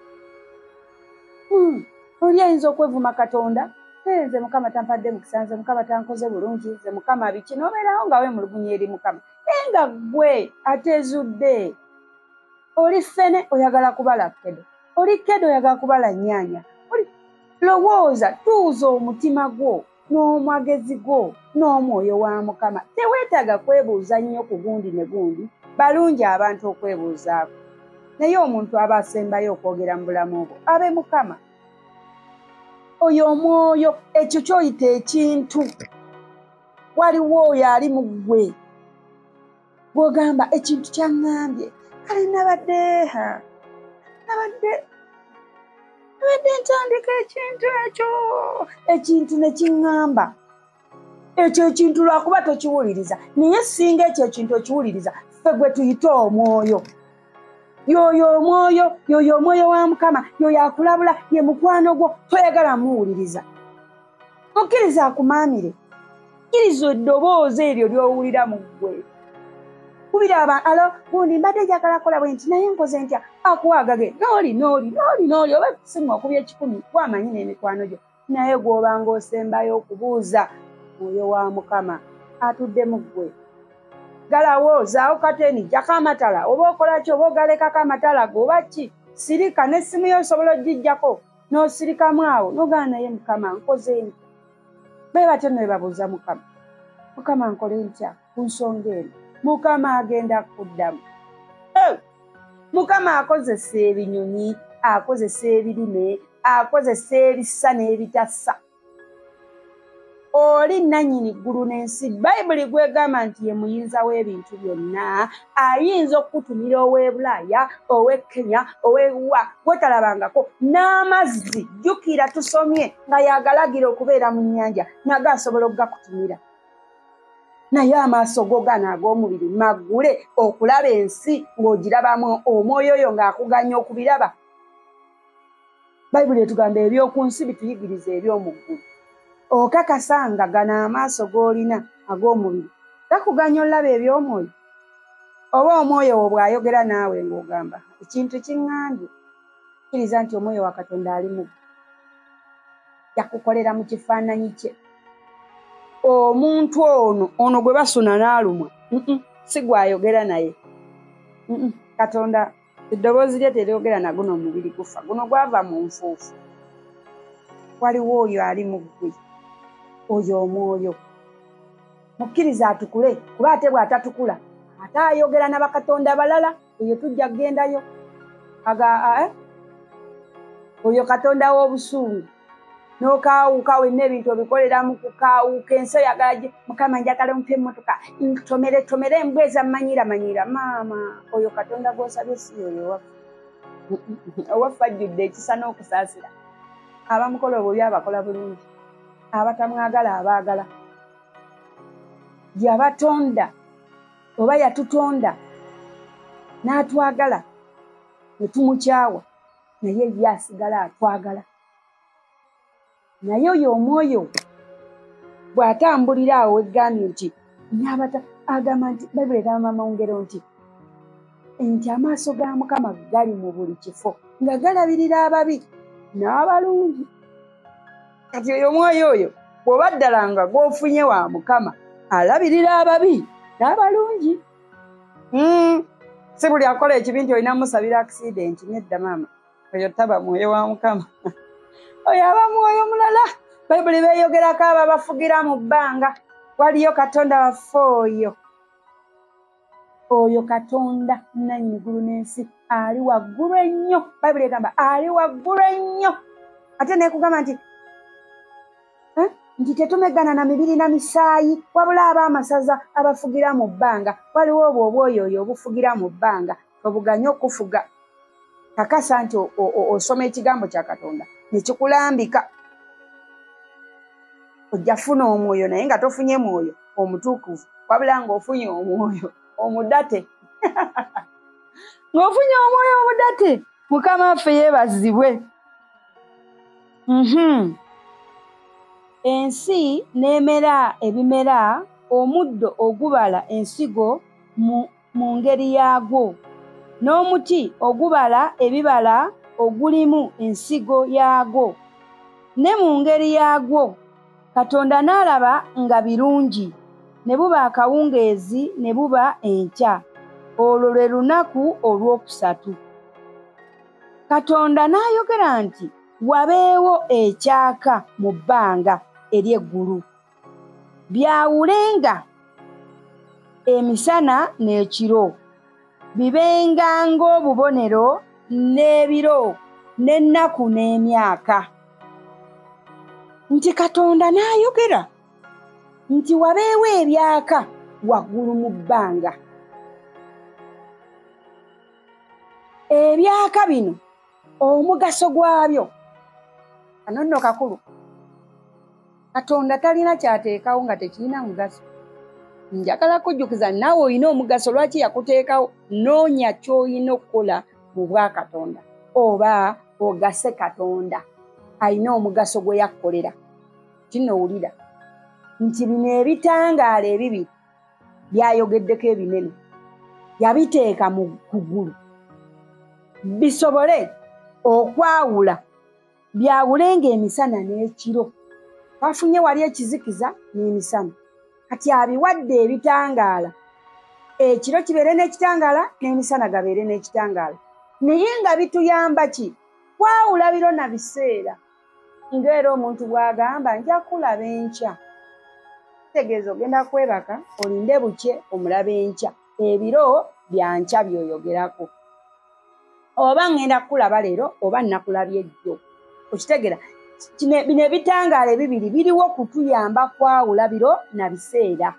Oli ayinza okwevuma Katonda, nze Mukama tampadde mukisa, nze Mukama tankoze bulungi, nze Mukama biki, n'obeerawo nga weemulugunya eri Mukama. Naye nga ggwe ateezudde. Oli ffene oyagala kubala kkedo, oli kkedo oyagala kubala nnyaanya. Lowooza, tuuza omutima gwo n'omwagezi gwo n'omwoyo wa Mukama. Teweetaaga kwebuuza nnyo ku gundi ne gundi, balungi abantu okwebuuzaako. Naye omuntu aba asembayo okwogera mu bulamu bwo abe Mukama. Oyo omwoyo, ekyo ky'oyita ekintu, waliwo oyo ali mu ggwe. Bw'ogamba ekintu kyaŋŋambye, kale nabadde ntandika ekintu ekyo, ekintu ne kiŋŋamba. Ekyo ekintu lwakuba tokiwuliriza, naye singa ekyo ekintu okiwuliriza, ffe gwe tuyite omwoyo. Yoyo omwoyo, yoyo omwoyo wa Mukama, yoyo akulabula, ye mukwano gwo, toyagala muwuliriza. Mukkiriza akumaamire, kkiriza eddoboozi eryo ly'owulira mu ggwe. Kubira alo gundi mbadde njagala kukola bwe nti naye nkoze ntya, akuwa agage n'oli n'oli n'oli n'oli, oba simu okubya 1,000 gwamanyi n'emikwano gyo, naye gw'obanga osembayo okubuuza mwoyo wa Mukama atudde mu ggwe. Galawo, zaawo kateni, jjako amatala, oba okola ki, oba ogalekako amatala go, oba ki, sirika n'essimu yo osobola ogiggyako n'osirikamu awo n'ogaana naye Mukama nkoze ntya. Be batyo ne babuuza Mukama, Mukama nkole ntya ku nsonga eno? Mukama agenda kuddamu. Mukama akozesa ebinyonyi, akozesa ebirime, akozesa ebisa n'ebitasa. Oli nannyini ggulu n'ensi. Bayibuli gwegamba nti ye muyinza w'ebintu byonna, ayinza okukutumira ow'e Bulaaya, ow'e Kenya, ow'ewa gwetalabangako, n'amazzi. Jjukira tusomye nga yagalagira okubeera mu nnyanja, nago asobola okugakutumira. Naye amaaso go gano ag'omubiri maggule okulaba ensi ng'ogirabamu omwoyo oyo ng'akuganya okubiraba. Bayibuli etugamba eby'oku nsi bituyigiriza eby'omu ggulu. Okakasa nga gano amaaso g'olina ag'omubiri gakuganya olaba eby'omwoyo, oba omwoyo wo bw'ayogera naawe ng'ogamba ekintu kiŋŋambye, kkiriza nti omwoyo wa Katonda ali mu ggwe, yakukolera mu kifaananyi kye. Omuntu ono gwe basuna n'alumwa, si gw'ayogera naye. Katonda eddoboozi lye teryogera na guno omubiri gufa, guno gwava mu nfuufu. Waliwo oyo ali mu ggwe, oyo omwoyo. Mukkiriza atukule, kuba ate bw'atatukula ate ayogera na bakatonda balala, oyo tujja kugendayo. Oyo Katonda w'obusungu, n'okaawuka wenna ebintu obikolera mu kukaawuka, ensi oyagala Mukama njagala ompe emmotoka, ntomere tomere embwa ezammanyira manyira. Maama, oyo Katonda gw'osabye si oyo owaffe. Owaffe ajjudde ekisa n'okusaasira. Abamukola obubi abakola bulungi, abatamwagala abaagala. Yabatonda oba yatutonda n'atwagala ne tumukyawa, naye ye asigala atwagala. Naye oyo omwoyo bw'atambulira awo wegambye nti n'abata, agamba nti Bayibuli egamba mu ngero nti amaaso ga Mukama gali mu buli kifo nga galabirira ababi n'abalungi. Kati oyo omwoyo oyo bw'oba ddala nga gw'ofunye wa Mukama, alabirira ababi n'abalungi. Si buli akola ekibi nti olina musabira accident, nedda maama, oyo taba mwoyo wa Mukama, oyo aba mwoyo mulala. Bayibuli beeyogerako abo abafugira mu bbanga. Waliyo Katonda waffe oyo, oyo Katonda nannyini ggulu n'ensi, ali waggulu ennyo. Bayibuli egamba ali waggulu ennyo, ate neekugamba nti nti tetumegana na mibiri na misaayi, wabula ab'amasaza abafugira mu bbanga. Waliwo obwo obwoyo oyo obufugira mu bbanga, obuganye okufuga. Kakasa nti osoma ekigambo kya Katonda ne kikulambika, ojja funa omwoyo, naye nga tofunye mwoyo omutukuvu, wabula ng'ofunye omwoyo omudate. Ng'ofunye omwoyo omudate. Mukama waffe yeebazibwe. Ensi n'emera ebimera, omuddo ogubala ensigo mu ngeri yaagwo, n'omuti ogubala ebibala ogulimu ensigo yaagwo, ne mu ngeri yaagwo. Katonda n'alaba nga birungi, ne buba akawungeezi ne buba enkya. Olwo lwe lunaku olwokusatu. Katonda n'ayogera nti wabeewo ekyaka mu bbanga ery'eggulu, byawulenga emisana n'ekiro, bibenga ng'obubonero n'ebiro n'ennaku n'emyaka. Nti Katonda n'ayogera nti wabeewo ebyaka waggulu mu bbanga. Ebyaka bino omugaso gwabyo kano nno kakulu. Katonda talina kyateekawo nga tekirina mugaso. Njagala kujjukiza naawe olina omugaso, lwaki yakuteekawo? Noonya ky'olina okukola mu bwakatonda oba ogase Katonda alina omugaso gwe yakkolera. Kinowulira nti bino ebitangaala ebibiri byayogeddeko ebinene yabiteeka mu ggulu bisobole okwawula, byawulenga emisana n'ekiro. Bafunye wali ekizikiza n'emisana, kati abiwadde ebitangaala, ekiro kibeere n'ekitangaala n'emisana gabeere n'ekitangaala. Naye nga bituyamba ki? Kwawula biro na biseera. Ng'era omuntu bw'agamba nja kulaba enkya, kitegeeza ogenda kwebaka olinde bukye omulabe enkya. Ebiro bya nkya by'oyogerako, oba ngenda kukulaba leero oba nnakulabye jjo. Okitegeera? Bino ebitangaala ebibiri biriwo kutuyamba kwawula biro na biseera.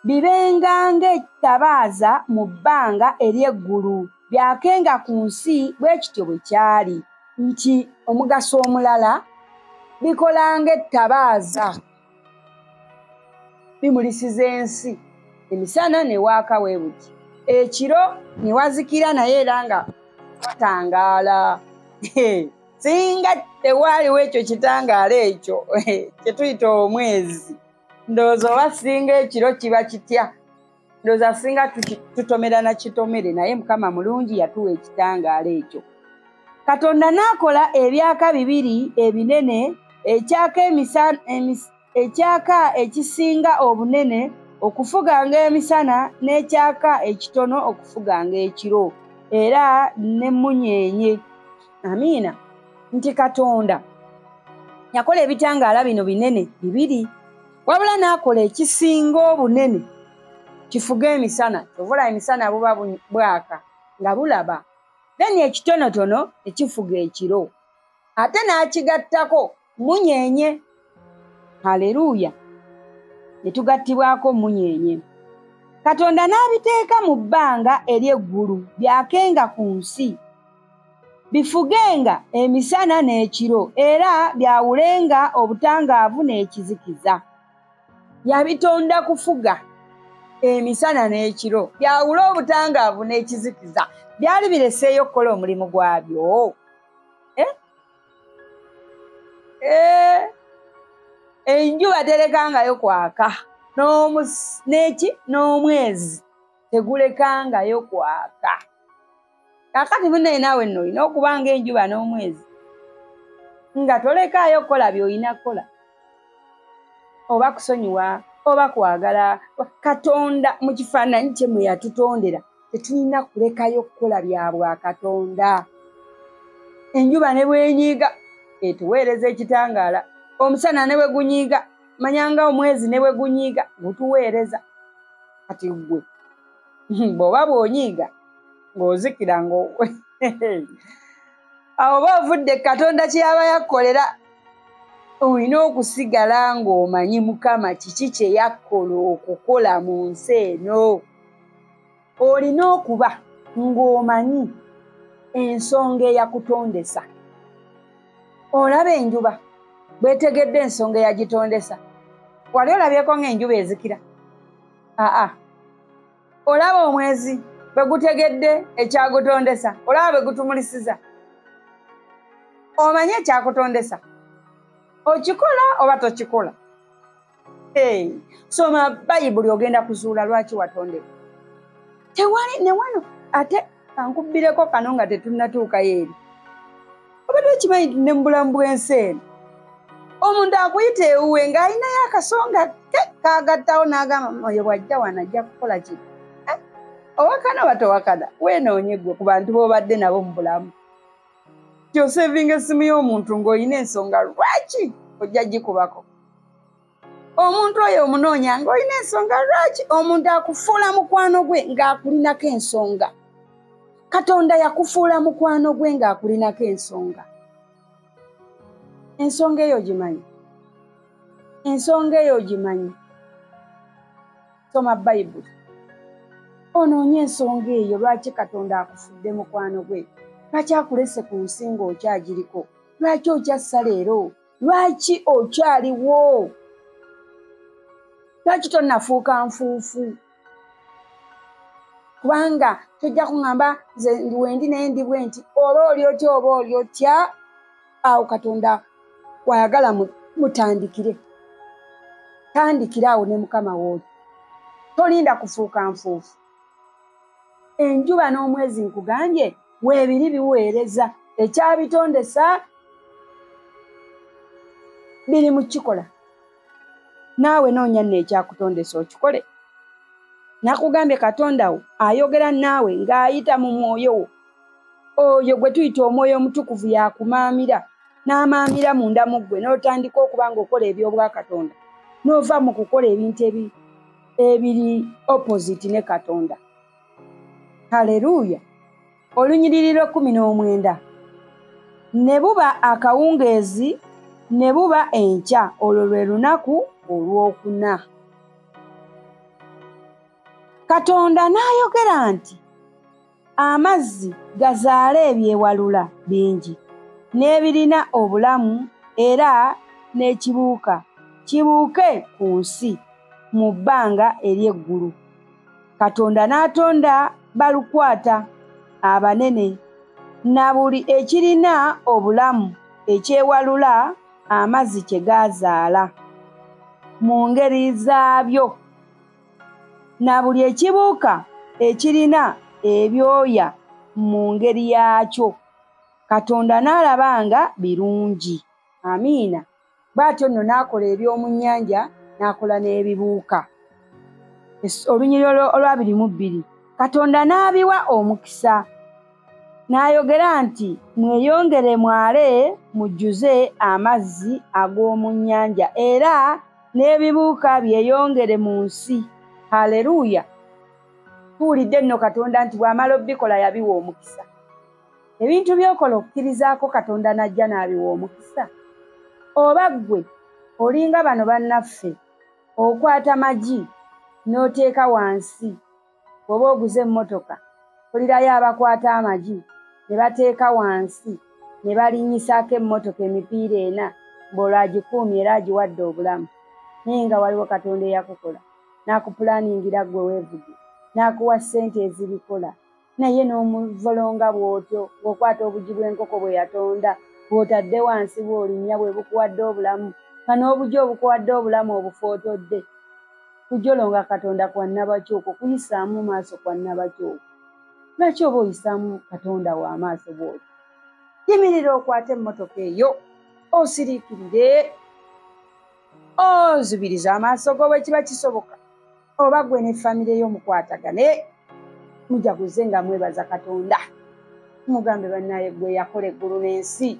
Bibenga ng'ettabaaza mu bbanga ery'eggulu, byakenga ku nsi bwe kityo bwe kyali. Nti omugaso omulala bikola ng'ettabaaza, bimulisiza ensi. Emisana ne waaka we buti, ekiro ne wazikira naye era nga watangaala. Singa tewaaliwo ekyo kitangaala ekyo kye tuyita omwezi, ndowooza oba singa ekiro kiba kitya? Ndowooza singa tutomera na kitomere, naye Mukama mulungi yatuwa ekitangaala ekyo. Katonda n'akola ebyaka bibiri ebinene, ekyaka ekisinga obunene okufuganga emisana n'ekyaka ekitono okufuganga ekiro, era n'emmunyeenye. Amiina. Nti Katonda yakola ebitangaala bino binene bibiri, wabula n'akola ekisinga obunene kifuga emisana. Kyovula emisana buba bwaka nga bulaba, then ekitonotono ekifuga ekiro, ate n'akigattako munyeenye. Haleluya! Ne tugattibwako munyeenye. Katonda n'abiteeka mu bbanga ery'eggulu byakenga ku nsi, bifugenga emisana n'ekiro, era byawulenga obutangaavu n'ekizikiza. Yabitonda kufuga emisana n'ekiro, byawule obutangaavu n'ekizikiza. Byali bireseeyo okukola omulimu gwabyo. Enjuba terekangayo kwaka, n'omwezi tegulekangayo kwaka. Kaakati munnaye naawe nno olina okuba ng'enjuba n'omwezi, nga tolekaayo kukola by'olina kukola, oba kusonyiwa oba kwagala. Katonda mu kifaananyi kye mwe yatutondera, tetulina kulekayo kukola bya bwakatonda. Enjuba ne bwenyiiga etuweereza ekitangaala, omusana ne bwe gunyiiga, manyanga omwezi ne bwe gunyiiga gutuweereza. Kati ggwe bw'oba bw'onyiiga ng'ozikira awo oba ovudde Katonda kye yaba yakkolera. Olina okusigala ng'omanyi Mukama kiki kye yakkola okukola mu nsi eno. Olina okuba ng'omanyi ensonga eyakutondesa. Olaba enjuba bwetegedde ensonga eyagitondesa. Wali olabyeko ng'enjuba ezikira? Aa. Olaba omwezi bwe gutegedde ekyagutondesa, olaba bwe gutumulisiza. Omanyi ekyakutondesa, okikola oba tokikola? Soma Bayibuli ogenda kuzuula lwaki watondebwa. Tewali ne wano ate kankubbireko kano nga tetunnatuukayo eri. Obadde okimanyi ne mu bulamu bw'ensi eno omuntu akuyita ewuwe ng'alinayo akasonga ke kagattawo n'agamba oyo bw'ajja wano ajja kukola kino. Owakana oba towakana, weenoonye ggwe ku bantu b'obadde nabo mu bulamu. Osevinga essimu y'omuntu ng'olina ensonga lwaki ojja gikubako. Omuntu oyo omunoonya ng'olina ensonga lwaki. Omuntu akufuula mukwano gwe ng'akulinako ensonga. Katonda yakufuula mukwano gwe ng'akulinako ensonga. Ensonga eyo ogimanyi? Ensonga eyo ogimanyi? Soma Bayibuli. Onoonye ensonga eyo lwaki Katonda akufudde mukwano gwe, lwaki akulese ku nsi ng'okyagiriko, lwaki okyassa leero, lwaki okyaliwo, lwaki tonnafuuka nfuufu. Kubanga tojja kuŋŋamba nze wendi naye ndi bwe nti, oba oli otya oba oli otya, awo Katonda wayagala mutandikire. Tandikira awo ne Mukama w'oli, tolinda kufuuka nfuufu. Enjuba n'omwezi nkugambye weebiri biweereza, ekyabitondesa biri mu kikola. Naawe noonya nno ekyakutondesa okikole. Nakugambye Katonda wo ayogera naawe ng'ayita mu mwoyo wo. Oyo gwe tuyita omwoyo omutukuvu yakumaamira, n'amaamira munda mu ggwe, n'otandika okuba ng'okola eby'obwakatonda, n'ova mu kukola ebintu ebiri opposite ne Katonda. Haleluya! Olunyiriri lwa 19. Ne buba akawungeezi, ne buba enkya, olwo lwe lunaku olwokuna. Katonda n'ayogera nti, amazzi gazaale ebyewalula bingi, n'ebirina obulamu era n'ekibuuka kibuuke ku nsi mu bbanga ery'eggulu. Katonda n'atonda balukwata abanene na buli ekirina obulamu ekyewalula amazzi kye gazaala mu ngeri zaabyo, na buli ekibuuka ekirina ebyoya mu ngeri yaakyo. Katonda n'alaba nga birungi. Amiina. Bw'atyo nno n'akola eby'omu nnyanja, n'akola n'ebibuuka. Olunyiriri olwa 22. Katonda n'abiwa omukisa, n'ayogera nti, mweyongere mwale mujjuze amazzi ag'omu nnyanja, era n'ebibuuka byeyongere mu nsi. Haleluya! Tuwulidde nno Katonda nti bw'amala obikola yabiwa omukisa. Ebintu by'okola okkirizaako Katonda n'ajja n'abiwa omukisa? Oba ggwe olinga bano bannaffe, okwata magi n'oteeka wansi, bw'oba oguze emmotoka, mpulirayo abakwata amagi ne bateeka wansi ne balinnyisaako emmotoka emipiira 4, ng'olwo agikuumye era agiwadde obulamu. Naye nga waliwo Katonda eyakukola, n'akupulaaningira ggwe weevuge, n'akuwa ssente ezibikola, naye n'omuvolonga bw'otyo ng'okwata obugi bw'enkoko bwe yatonda, bw'otadde wansi bw'olinnya bwe bukuwadde obulamu, nga n'obugi obukuwadde obulamu obufootodde. Kujolonga Katonda kwa nnabakyoko, kuyisaamu maaso kwa nnabakyoko. Lwaki oba oyisaamu Katonda wo amaaso bw'otyo? Yimirira okwate emmotoka eyo, osiriikirire, ozibirize amaaso go bwe kiba kisoboka, oba ggwe ne famire yo mukwatagane, mujaguze nga mwebaza Katonda. Mugambe bannaye gwe yakola eggulu n'ensi,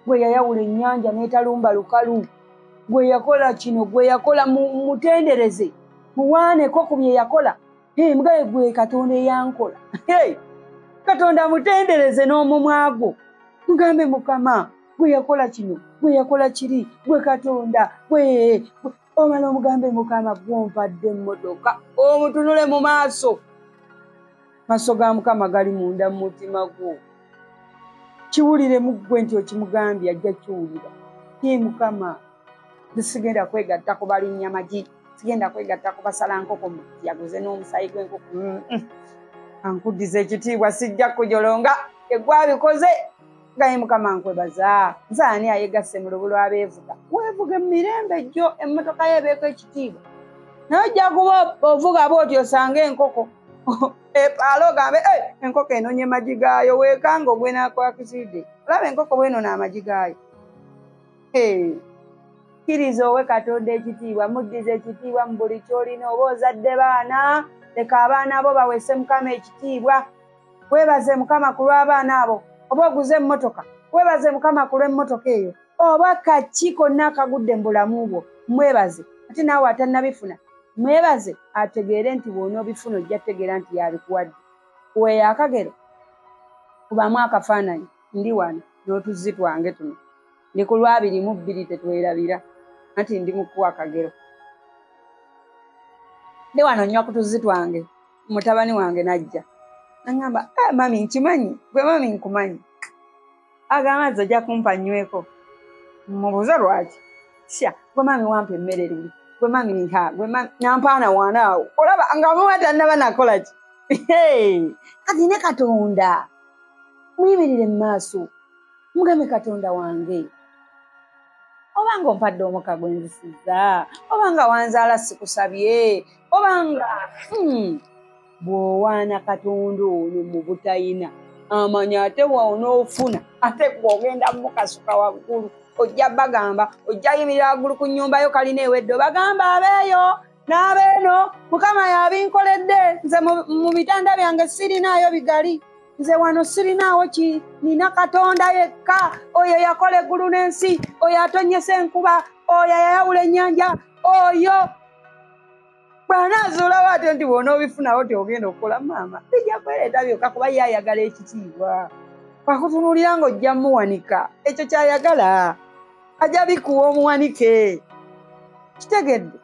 gwe yayawula ennyanja n'etalumba lukalu, gwe yakola kino, gwe yakola, mutendereze, muwaaneko ku bye yakola. Mugabe gwe Katonda eyankola. Katonda mutendereze n'omumwa gwo. Mugambe Mukama gwe yakola kino, gwe yakola kiri, gwe Katonda, gwe omala omugambe Mukama gw'ompadde emmotoka, omutunule mu maaso. Maaso ga Mukama gali munda mu mutima gwo. Kiwulire mu ggwe nti okimugambye, ajja kiwulira. Ye Mukama, sigenda kwegatta ku balinnya magi, sigenda kwegatta ku basala nkoko yaguze n'omusaayi gw'enkoko. Ankuddiza ekitiibwa, sijja kujolonga, eggwabikoze. Gaye Mukama nkwebaza. Nze ani ayegasse mu lubu lw'abeevuga? Weevuge mu mirembe gyo, emmotoka yo ebeeko ekitiibwa. Naye ojja kuba ovuga bw'otyo osange enkoko epaala ogambe, enkoko enonye magi gaayo, weekanga ogwe n'akwakiside. Olaba enkoko bw'enona amagi gaayo. Kkiriza owe Katonda ekitiibwa, muddize ekitiibwa mu buli ky'olina. Oba ozadde baana, leka abaana bo baweese Mukama ekitiibwa. Weebaze Mukama ku lw'abaana abo. Oba oguze emmotoka, weebaze Mukama ku lw'emmotoka eyo. Oba kaki konna akagudde mu bulamu bwo, mwebaze. Ate naawe atannabifuna, mwebaze, ategeere nti bw'onoobifuna ojja kutegeera nti y'abikuwadde. Weeyo akagero, kubamu akafaananyi, ndi wano n'otuzzi twange tuno. Ndi ku lwa 22 tetwerabira, anti ndi mu kuwa akagero. Ndi wano nnywa ku tuzzi twange, Mutabani wange najja nangamba, ah, mami nkimanyi, gwe mami nkumanyi, agamba ojja kumpa nyweko. Mubuuza lwaki? Sya gwe mami wampa emmere luli, gwe mami nha, gwe mami nampaana wana awo, olaba nga muba tannaba nakola ki. Kati ne Katonda muyimirire mu maaso, mugambe Katonda wange, obanga ompadde omuka gwe nzisizza, obanga wanzaala sikusabye, obanga bw'owaana Katonda ono mu butayina amanya, ate bw'onoofuna ate gw'ogenda mukasuka waggulu, ojja bagamba, ojja yimirira waggulu ku nnyumba yo kalina ewedde, obagamba abeeyo n'abeeno, Mukama yabinkoledde, nze mu bitanda byange sirinaayo bigali, nze wano sirinaawo ki, nina Katonda yekka, oyo yakola eggulu n'ensi, oyo atonyesa enkuba, oyo yayawula ennyanja, oyo bw'anaazuulawo ate nti bw'onoobifunawo tyogenda okukola maama, bijja kwereeta byokka kuba ye ayagala ekitiibwa. Bw'akutunuulira ng'ojja muwanika, ekyo ky'ayagala, ajja bikuwa omuwanike. Kitegedde?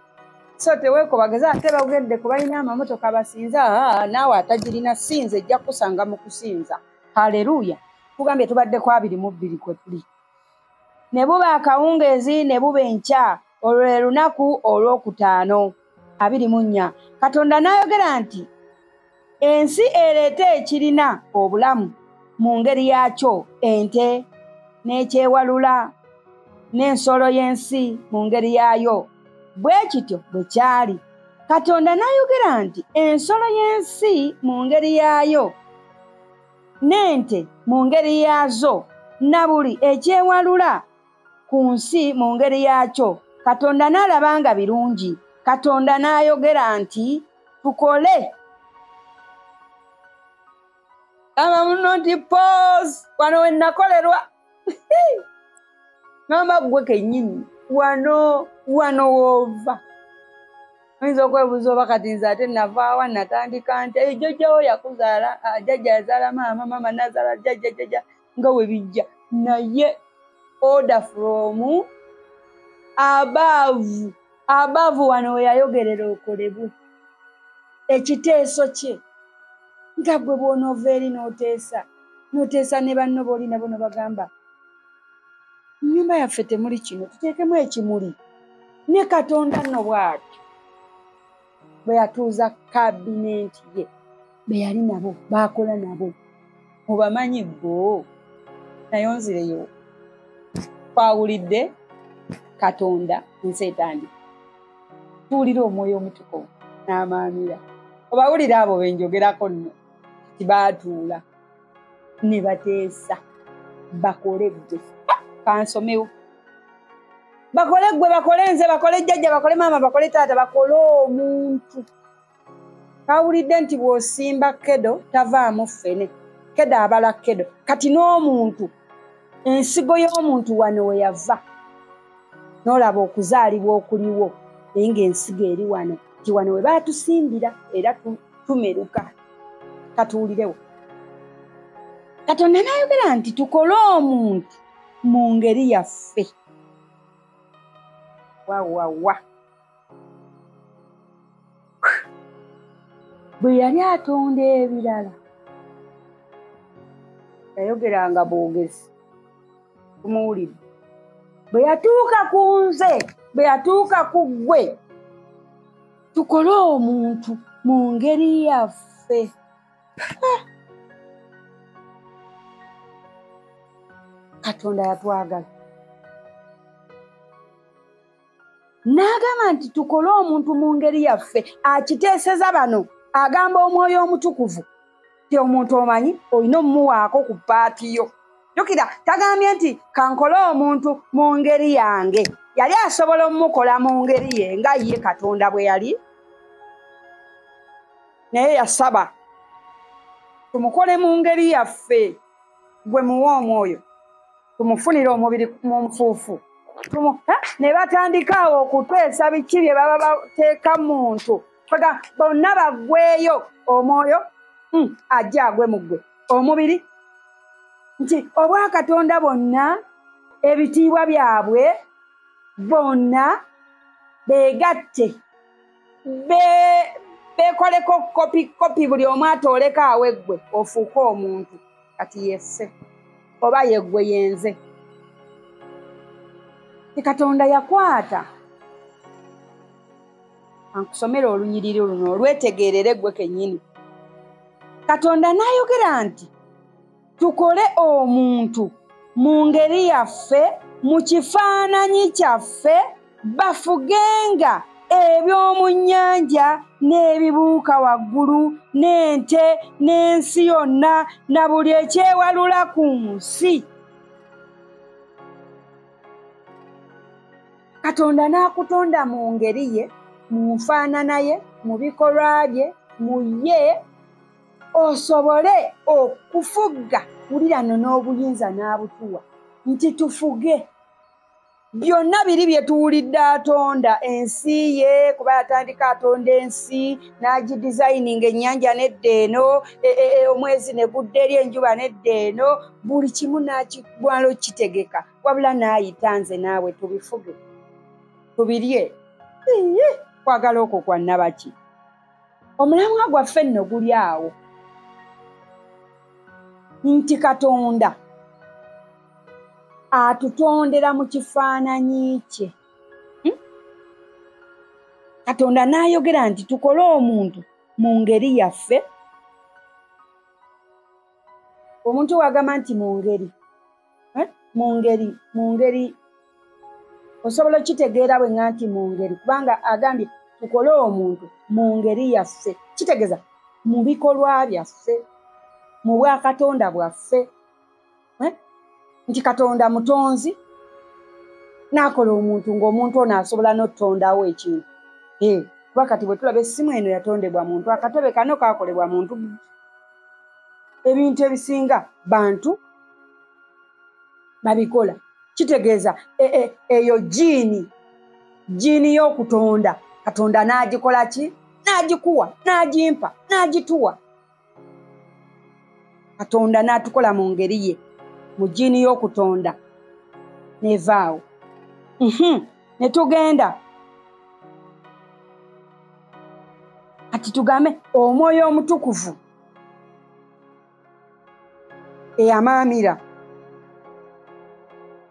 So teweekobageza ate bagedde ku balina amamotoka basinza, naawe atagirina sinza, ejja kukusanga mu kusinza. Haleluya! Tugambye tubadde ku 22 kwe tuli. Ne buba akawungeezi ne buba enkya, olwo lwe lunaku olwokutaano. 24. Katonda n'ayogera nti ensi ereete ekirina obulamu mu ngeri yaakyo, ente n'ekyewalula n'ensolo y'ensi mu ngeri yaayo. Bwe kityo bwe kyali. Katonda n'ayogera nti ensolo y'ensi mu ngeri yaayo n'ente mu ngeri yaazo na buli ekyewalula ku nsi mu ngeri yaakyo. Katonda n'alaba nga birungi. Katonda n'ayogera nti tukole. Gamba muno nti pause, wano we nakolerwa. Ngamba ggwe kennyini wano wano woova. Oyinza okwebuuza oba kati nze ate navaawa natandika nti eyo jjajjawo yakuzaala, jjajja yazaala maama, maama n'azaala jjajja, jjajja nga we bijja. Naye order from above, above wano we yayogerera okolebwe. Ekiteeso kye nga gwe bw'onoova eri n'oteesa, n'oteesa ne banno b'oli nabo ne bagamba nnyumba yaffe temuli kino, tuteekemu ekimuli. Ne Katonda nno bw'atyo bwe yatuuza kabinenti ye, be yali nabo, baakola nabo, obamanyi bo. Naye onzireyo twawulidde Katonda ensi etandika, tuwulire Omwoyo Omutukuvu n'amaamira. Obawulira abo be njogerako nno tibaatuula ne bateesa bakole ggwe, kansomewo, bakole ggwe, bakole nze, bakole jjajja, bakole maama, bakole taata, bakole omuntu. Kawulidde nti bw'osimba kedo tavaamu ffene, kedo abala kedo. Kati n'omuntu, ensigo y'omuntu wano we yava, n'olaba okuzaalibwa okuliwo, naye ng'ensigo eri wano, nti wano we baatusimbira era tumeruka. Katuwulirewo. Katonda n'ayogera nti tukole omuntu mu ngeri yaffe. Wa wa wa. Bwe yali atonda ebirala yayogeranga bwogezi, tumuwulidde. Bwe yatuuka ku nze, bwe yatuuka ku ggwe, tukole omuntu mu ngeri yaffe. Katonda yatwagala n'agamba nti tukole omuntu mu ngeri yaffe. Akiteeseza bano, agamba Omwoyo Omutukuvu ti omuntu omanyi olina omumuwaako ku paati yo. Jjukira tagambye nti kankole omuntu mu ngeri yange. Yali asobola omumukola mu ngeri ye nga ye Katonda bwe yali, naye yasaba tumukole mu ngeri yaffe. Gwe muwe omwoyo, tumufunire omubiri mu nfuufu. Ne batandika awo okuteesa biki bye baba bateeka muntu. Bonna baggweeyo omwoyo ajja agwe mu ggwe, omubiri nti obwakatonda bonna ebitiibwa byabwe bonna beegatte Beekoleko kopi kopi buli omu atooleko aweggwe ofuuke omuntu. Kati yesse oba yeggwe yenze. Katonda yakwata ankusomera olunyiriri luno olwetegeerere ggwe kennyini. Katonda n'ayogera nti tukole omuntu mu ngeri yaffe, mu kifaananyi kyaffe, bafugenga eby'omu nnyanja n'ebibuuka waggulu n'ente n'ensi yonna na buli ekyewalula ku nsi. Katonda n'akutonda mu ngeri ye, mu nfaanana ye, mu bikolwa bye, mu ye, osobole okufuga. Wulirano n'obuyinza n'abutuwa nti tufuge byonna biri bye tuwulidde atonda ensi ye, kuba yatandika atonda ensi n'agidizayininga ennyanja nedda eno, omwezi ne gudda eri, enjuba nedda eno, buli kimu n'akigwala okitegeka, wabula n'ayita nze naawe tubifuge tubirye. Kwagala okwo kwa nnabaki? Omulamwa gwaffe nno guli awo nti Katonda atutondera mu kifaananyi kye. Katonda n'ayogera nti tukole omuntu mu ngeri yaffe. Omuntu wagamba nti mu ngeri, mu ngeri, mu ngeri, osobola okitegeera bwe nga nti mu ngeri, kubanga agambye tukole omuntu mu ngeri yaffe, kitegeeza mu bikolwa byaffe, mu bwakatonda bwaffe. Nti Katonda mutonzi n'akola omuntu ng'omuntu ono asobola n'okutondawo ekintu. Kuba kati bwe tulaba essimu eno yatondebwa muntu, akatebe kano kaakolebwa muntu, ebintu ebisinga bantu babikola. Kitegeeza eyo jiini y'okutonda Katonda n'agikola ki? N'agikuwa, n'agimpa, n'agituwa. Katonda n'atukola mu ngeri ye, mu jiini y'okutonda nevaawo. Ne tugenda kati tugambe omwoyo omutukuvu eyamaamira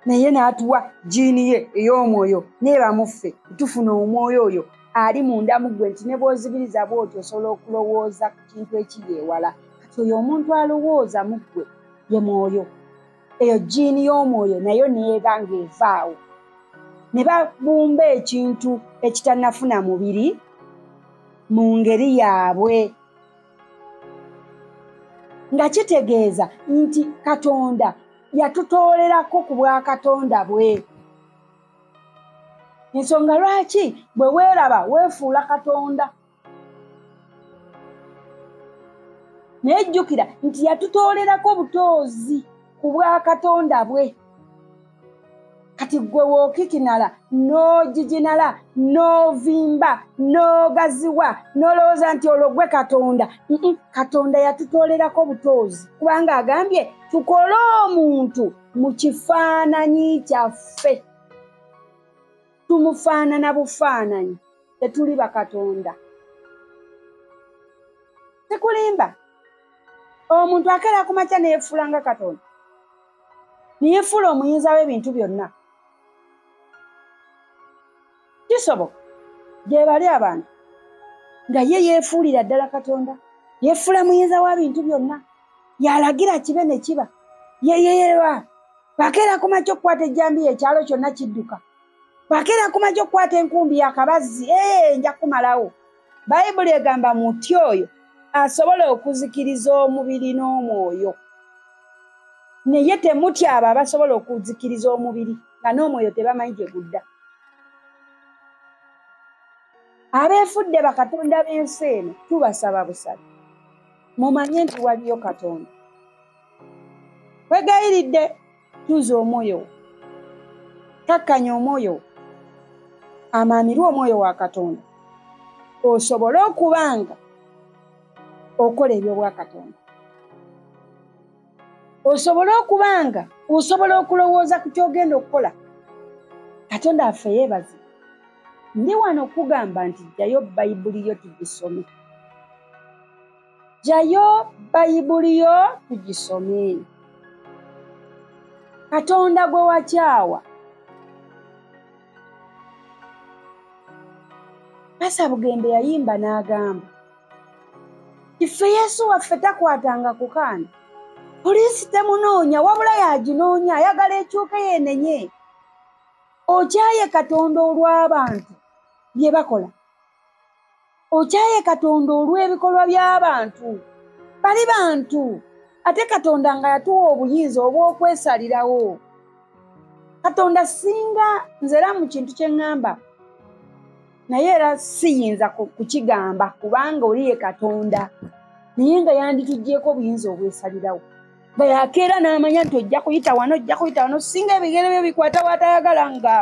naye n'atuwa jiini ye ey'omwoyo neeba muffe, tufuna omwoyo oyo ali munda mu ggwe nti ne bw'ozibiriza bw'otyo osobola okulowooza ku kintu ekiri ewala. Kati oyo omuntu alowooza mu ggwe ye mwoyo, eyo jiini y'omwoyo nayo neeba ng'evaawo. Ne babumba ekintu ekitannafuna mubiri mu ngeri yaabwe, nga kitegeeza nti Katonda yatutoolerako ku bwakatonda bwe. Ensonga lwaki bwe weeraba weefuula Katonda, naye jjukira nti yatutoolerako butoozi ku bwakatonda bwe. Kati ggwe wookikinala n'ogiginala n'ovimba n'ogaziwa n'olowooza nti olwo gwe Katonda. Katonda yatutoolerako butoozi, kubanga agambye tukole omuntu mu kifaananyi kyaffe. Tumufaanana bufaananyi, tetuli bakatonda. Tekulimba. Omuntu akeera ku makya ne yeefuula nga Katonda, ne yeefuula omuyinza w'ebintu byonna. Kisoboka gye bali abantu nga ye yeefuulira ddala Katonda, yeefuula muyinza wa bintu byonna, yalagira kibe ne kiba. Yeyeerwa bakeera ku makya okukwata ejjambiya ekyalo kyonna kidduka, bakeera ku makya okukwata enkumbi yakabazzi, nja kumalawo. Bayibuli egamba muti oyo asobola okuzikiriza omubiri n'omwoyo, naye temutya abo abasobola okuzikiriza omubiri nga n'omwoyo tebamanyi gye gudda. Abeefudde bakatonda b'ensi eno tubasaba busabi, mumanye nti waliyo Katonda. Wegayiridde tuuza omwoyo wo, kakkanya omwoyo wo, amaamirwe omwoyo wa Katonda, osobole okubanga okola eby'obwakatonda, osobole okubanga osobola okulowooza ku ky'ogenda okukola. Katonda affe yeebaze. Ndi wano okugamba nti jjayo Bayibuli yo tugisome. Jayo Bayibuli yo tugisome. Katonda gwe wakyawa. Pasa Bugembe yayimba n'agamba, ife Yesu waffe takwatanga ku kaana. Poliisi temunoonya wabula yaginoonya, ayagala ekyuke yeenenye. Okyaye Katonda olw'abantu bye bakola. Okyaye Katonda olw'ebikolwa by'abantu. Bali bantu. Ate Katonda nga yatuwa obuyinza obw'okwesalirawo. Katonda singa nze era mu kintu kye ŋŋamba, naye era siyinza kukigamba kubanga oli ye Katonda. Naye nga yandituggyeeko obuyinza obwesalirawo. Nga yakeera n'amanya nti ojja kuyita wano, ojja kuyita wano, singa ebigere bye bikwata w'atayagala nga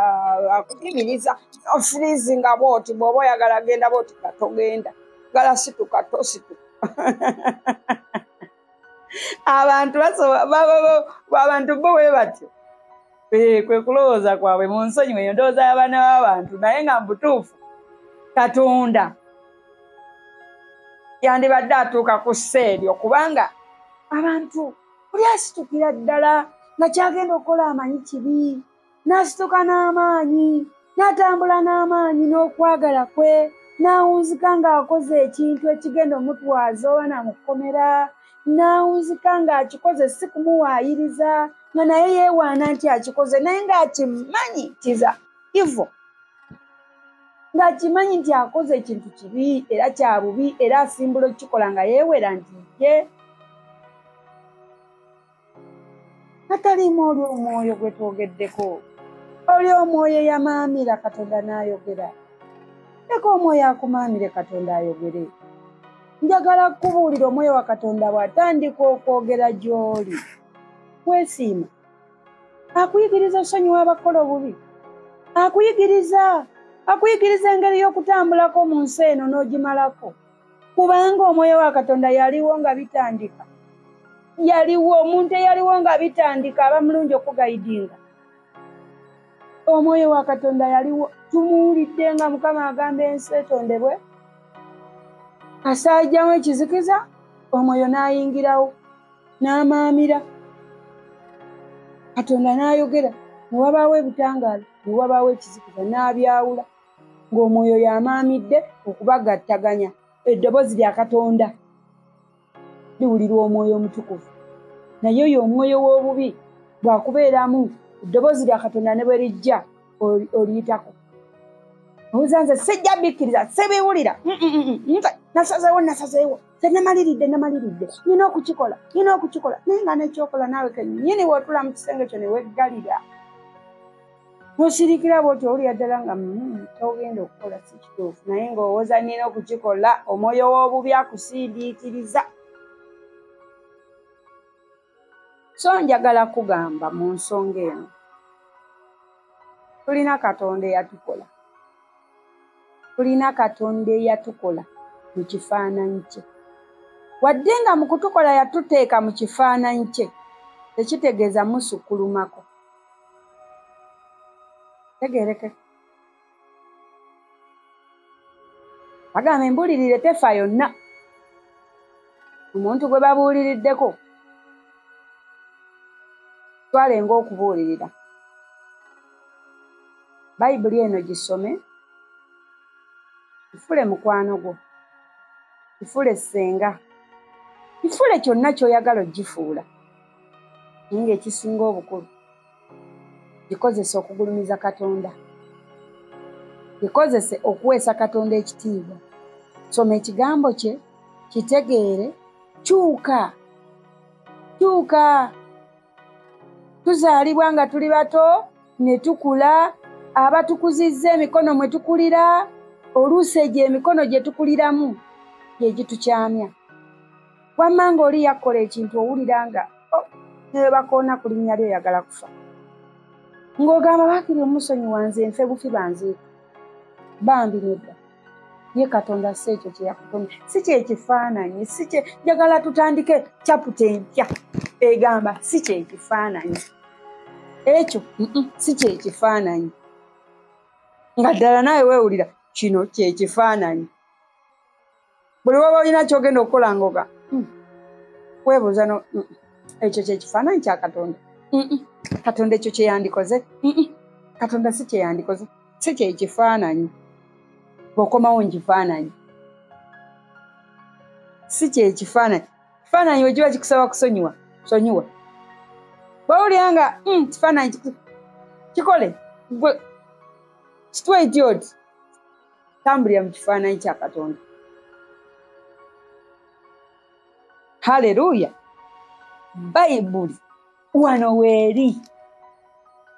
akuyimiriza, ofiriizi nga bw'oti, bw'oba oyagala genda bw'oti nga togenda, gala situka tosituka. Abantu abantu bo bwe batyo. Kwe kulowooza kwabwe mu nsonyiwe eyo ndowooza y'abaana b'abantu, naye nga mu butuufu Katonda yandibadde atuuka ku ssa eryo, kubanga abantu buli asitukira ddala nga kyagenda okukola amanyi kibi, n'asituka n'amaanyi, n'atambula n'amaanyi n'okwagala kwe, n'awunzika ng'akoze ekintu ekigenda omutwaza oba namukomera, n'awunzika ng'akikoze si kumuwaayiriza, nga naye yeewaana nti akikoze, naye ng'akimanyi kiza ivo, ng'akimanyi nti akoze ekintu kibi era kya bubi, era asimbula okukikola nga yeewera nti ye ataliimu oli omwoyo gwe twogeddeko, oli omwoyo eyamaamira Katonda n'ayogera. Leka omwoyo akumaamire Katonda ayogere. Njagala kukubuulira omwoyo wa Katonda bw'atandika okwogera gy'oli, weesiima. Akuyigiriza osonyiwa abakola obubi, akuyigiriza engeri y'okutambulako mu nsi eno n'ogimalako, kubanga omwoyo wa Katonda yaliwo nga bitandika. Yaliwo omuntu eyaliwo nga bitandika aba mulungi okugayidinga. Omwoyo wa Katonda yaliwo, tumuwulidde nga Mukama agamba ensi etondebwe, asaajjamu ekizikiza, omwoyo n'ayingirawo n'amaamira. Katonda n'ayogera, ne wabaawo ebitangaala, ne wabaawo ekizikiza, n'abyawula, ng'omwoyo y'amaamidde okubagattaganya. Eddoboozi lya Katonda liwulirwa omwoyo omutukuvu. Naye oyo omwoyo w'obubi bw'akubeeramu, eddoboozi lya Katonda ne bwe lijja oliyitako. Obuuza nze sijja bikkiriza, sibiwulira, nze nasazeewo, nze namaliridde, nnina okukikola, naye nga n'ekyokola naawe kennyini bw'otuula mu kisenge kyo ne weggalira. N'osirikira bw'oti owulira ddala nga ky'ogenda okukola si kituufu, naye ng'owooza nnina okukikola, omwoyo w'obubi akusindiikiriza. So njagala kugamba mu nsonga eno, tulina Katonda eyatukola. Tulina Katonda eyatukola mu kifaananyi kye. Wadde nga mu kutukola yatuteeka mu kifaananyi kye, tekitegeeza musukkulumako. Tegeereke. Bagamba embuulirire tefa yonna. Omuntu gwe babuuliriddeko twalenga okubuulirira. Bayibuli eno gisome, kifule mukwano gwo, kifule ssenga, kifule kyonna ky'oyagala ogifuula, naye ng'ekisinga obukulu gikozese okugulumiza Katonda, gikozese okuweesa Katonda ekitiibwa. Soma ekigambo kye, kitegeere, kyuka, kyuka. Tuzaalibwa nga tuli bato ne tukula, abatukuzizza emikono mwe tukulira, oluusi egyo emikono gye tukuliramu gye gitukyamya. Wamma ng'oli yakola ekintu owulira nga ne bakoona ku linnya lyo oyagala kufa. Ng'ogamba baakiri omusonyiwa nze nfe bufi banziika. Bambi nedda. Ye Katonda si ekyo kye yakutonda, si kye kifaananyi, si kye njagala tutandike chapter empya egamba si kye kifaananyi. Ekyo si kye kifaananyi. Nga ddala naawe weewulira kino kye kifaananyi. Buli w'oba olina ky'ogenda okukola ng'oga Weebuuza no ekyo kyekifaananyi kya Katonda. Katonda ekyo kyeyandikoze. Katonda si kyeyandikoze, si kyekifaananyi. Bw'okomawo nkifaananyi, si kyekifaananyi. Kifaananyi bwe kiba kikusaba kusonyiwa, sonyiwa. Bw'owulira nga kifaananyi kikole, gwe kitwa idiot, tambulira mu kifaananyi kya Katonda. Haleluya! Bayibuli wano weeri.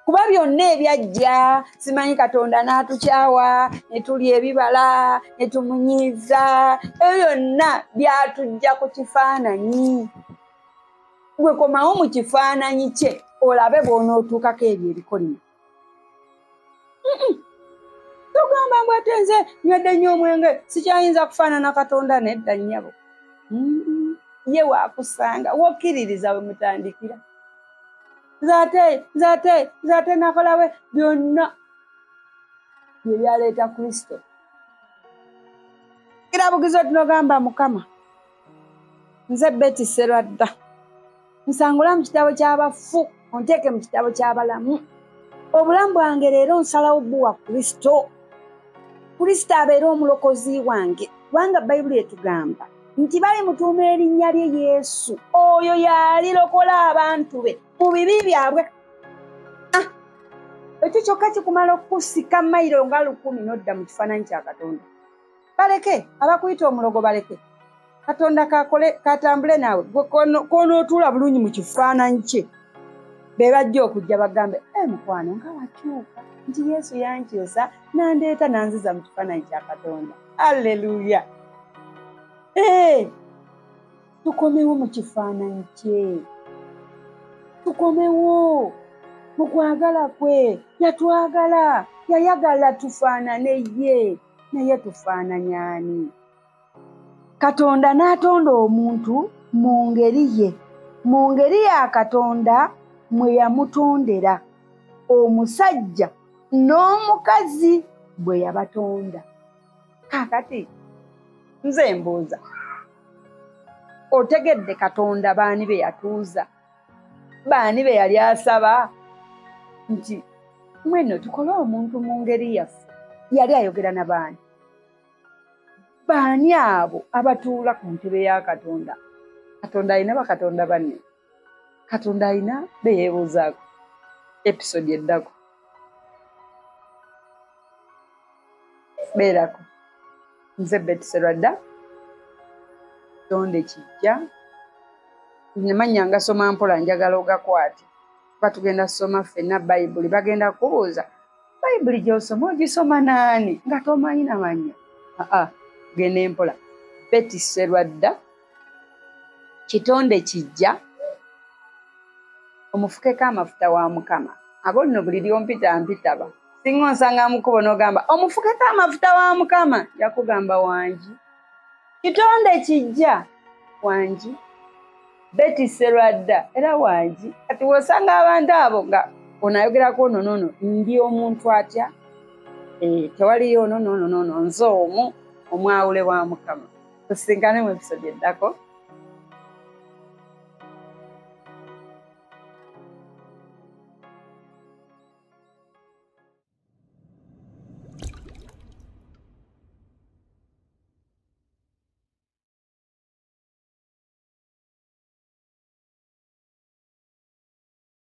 Kuba byonna ebyajja, simanyi Katonda n'atukyawa, ne tulya ebibala, ne tumunyiiza, ebyo byonna byatujja ku kifaananyi. Gwe komawo mu kifaananyi kye, olabe bw'onootuukako ebyo ebikolimo. Togamba mbu ate nze nywedde nnyo omwenge, sikyayinza kufaanana Katonda. Nedda nnyabo. Ye waakusanga, wokkiririza we mutandikira. Nze ate nakolawe byonna bye byaleeta Kristo. Kirabugizo tunogamba Mukama, nze Betty Sserwadda, nsangula mu kitabo ky'abafu, onteeke mu kitabo ky'abalamu. Obulamu bwange leero nsalawo buwa Kristo. Kristo abeere omulokozi wange, kubanga Bayibuli etugamba nti balimutuuma erinnya lye Yesu, oyo y'alirokola abantu be mu bibi byabwe. Ekyo kyokka kikumala okusika mayiro nga 1000 n'odda mu kifaananyi kya Katonda. Baleke abakuyita omulogo, baleke Katonda kakole, katambule naawe. Kw'onootuula bulungi mu kifaananyi kye, be bajja okujja bagambe, mukwano nga wakyuka, nti Yesu yankyusa nandeeta nanziza mu kifaananyi kya Katonda. Alleluya! Tukomewo mu kifaananyi kye, tukomewo mu kwagala kwe. Yatwagala, yayagala tufaanane ye, naye tufaananye ani? Katonda n'atonda omuntu mu ngeri ye, mu ngeri ya Katonda mwe yamutondera, omusajja n'omukazi bwe yabatonda. Kaakati nze mbuuza, otegedde Katonda baani be yatuuza, baani be yali asaba nti mweno tukole omuntu mu ngeri yaffe? Yali ayogera na baani? Baani abo abatuula ku ntebe ya Katonda? Katonda alina bakatonda banne, Katonda alina be yeebuuzaako. Episode eddako beerako. Nze Betty Sserwadda, kitonde kijja. Namanya ngasoma mpola, njagala ogakwate, kuba tugenda ssoma ffenna Bayibuli. Bagenda kubuuza Bayibuli gy'osoma ogisoma naani nga tomanyi namanya. Genda empola. Betty Sserwadda, kitonde kijja, omufukeko amafuta wa Mukama. Abo nno buli lyompita mpitaba, singa onsanga mu kkubo n'ogamba omufukeko amafuta wa Mukama, yakugamba wangi. Kitonde kijja wangi, Betty Sserwadda era wangi. Kati w'osanga abantu abo nga onayogerako ono nono, ndi omuntu atya? Tewaliyo ono nono nono, nze omu omwawule wa Mukama. Tusinkane mu episode eddako.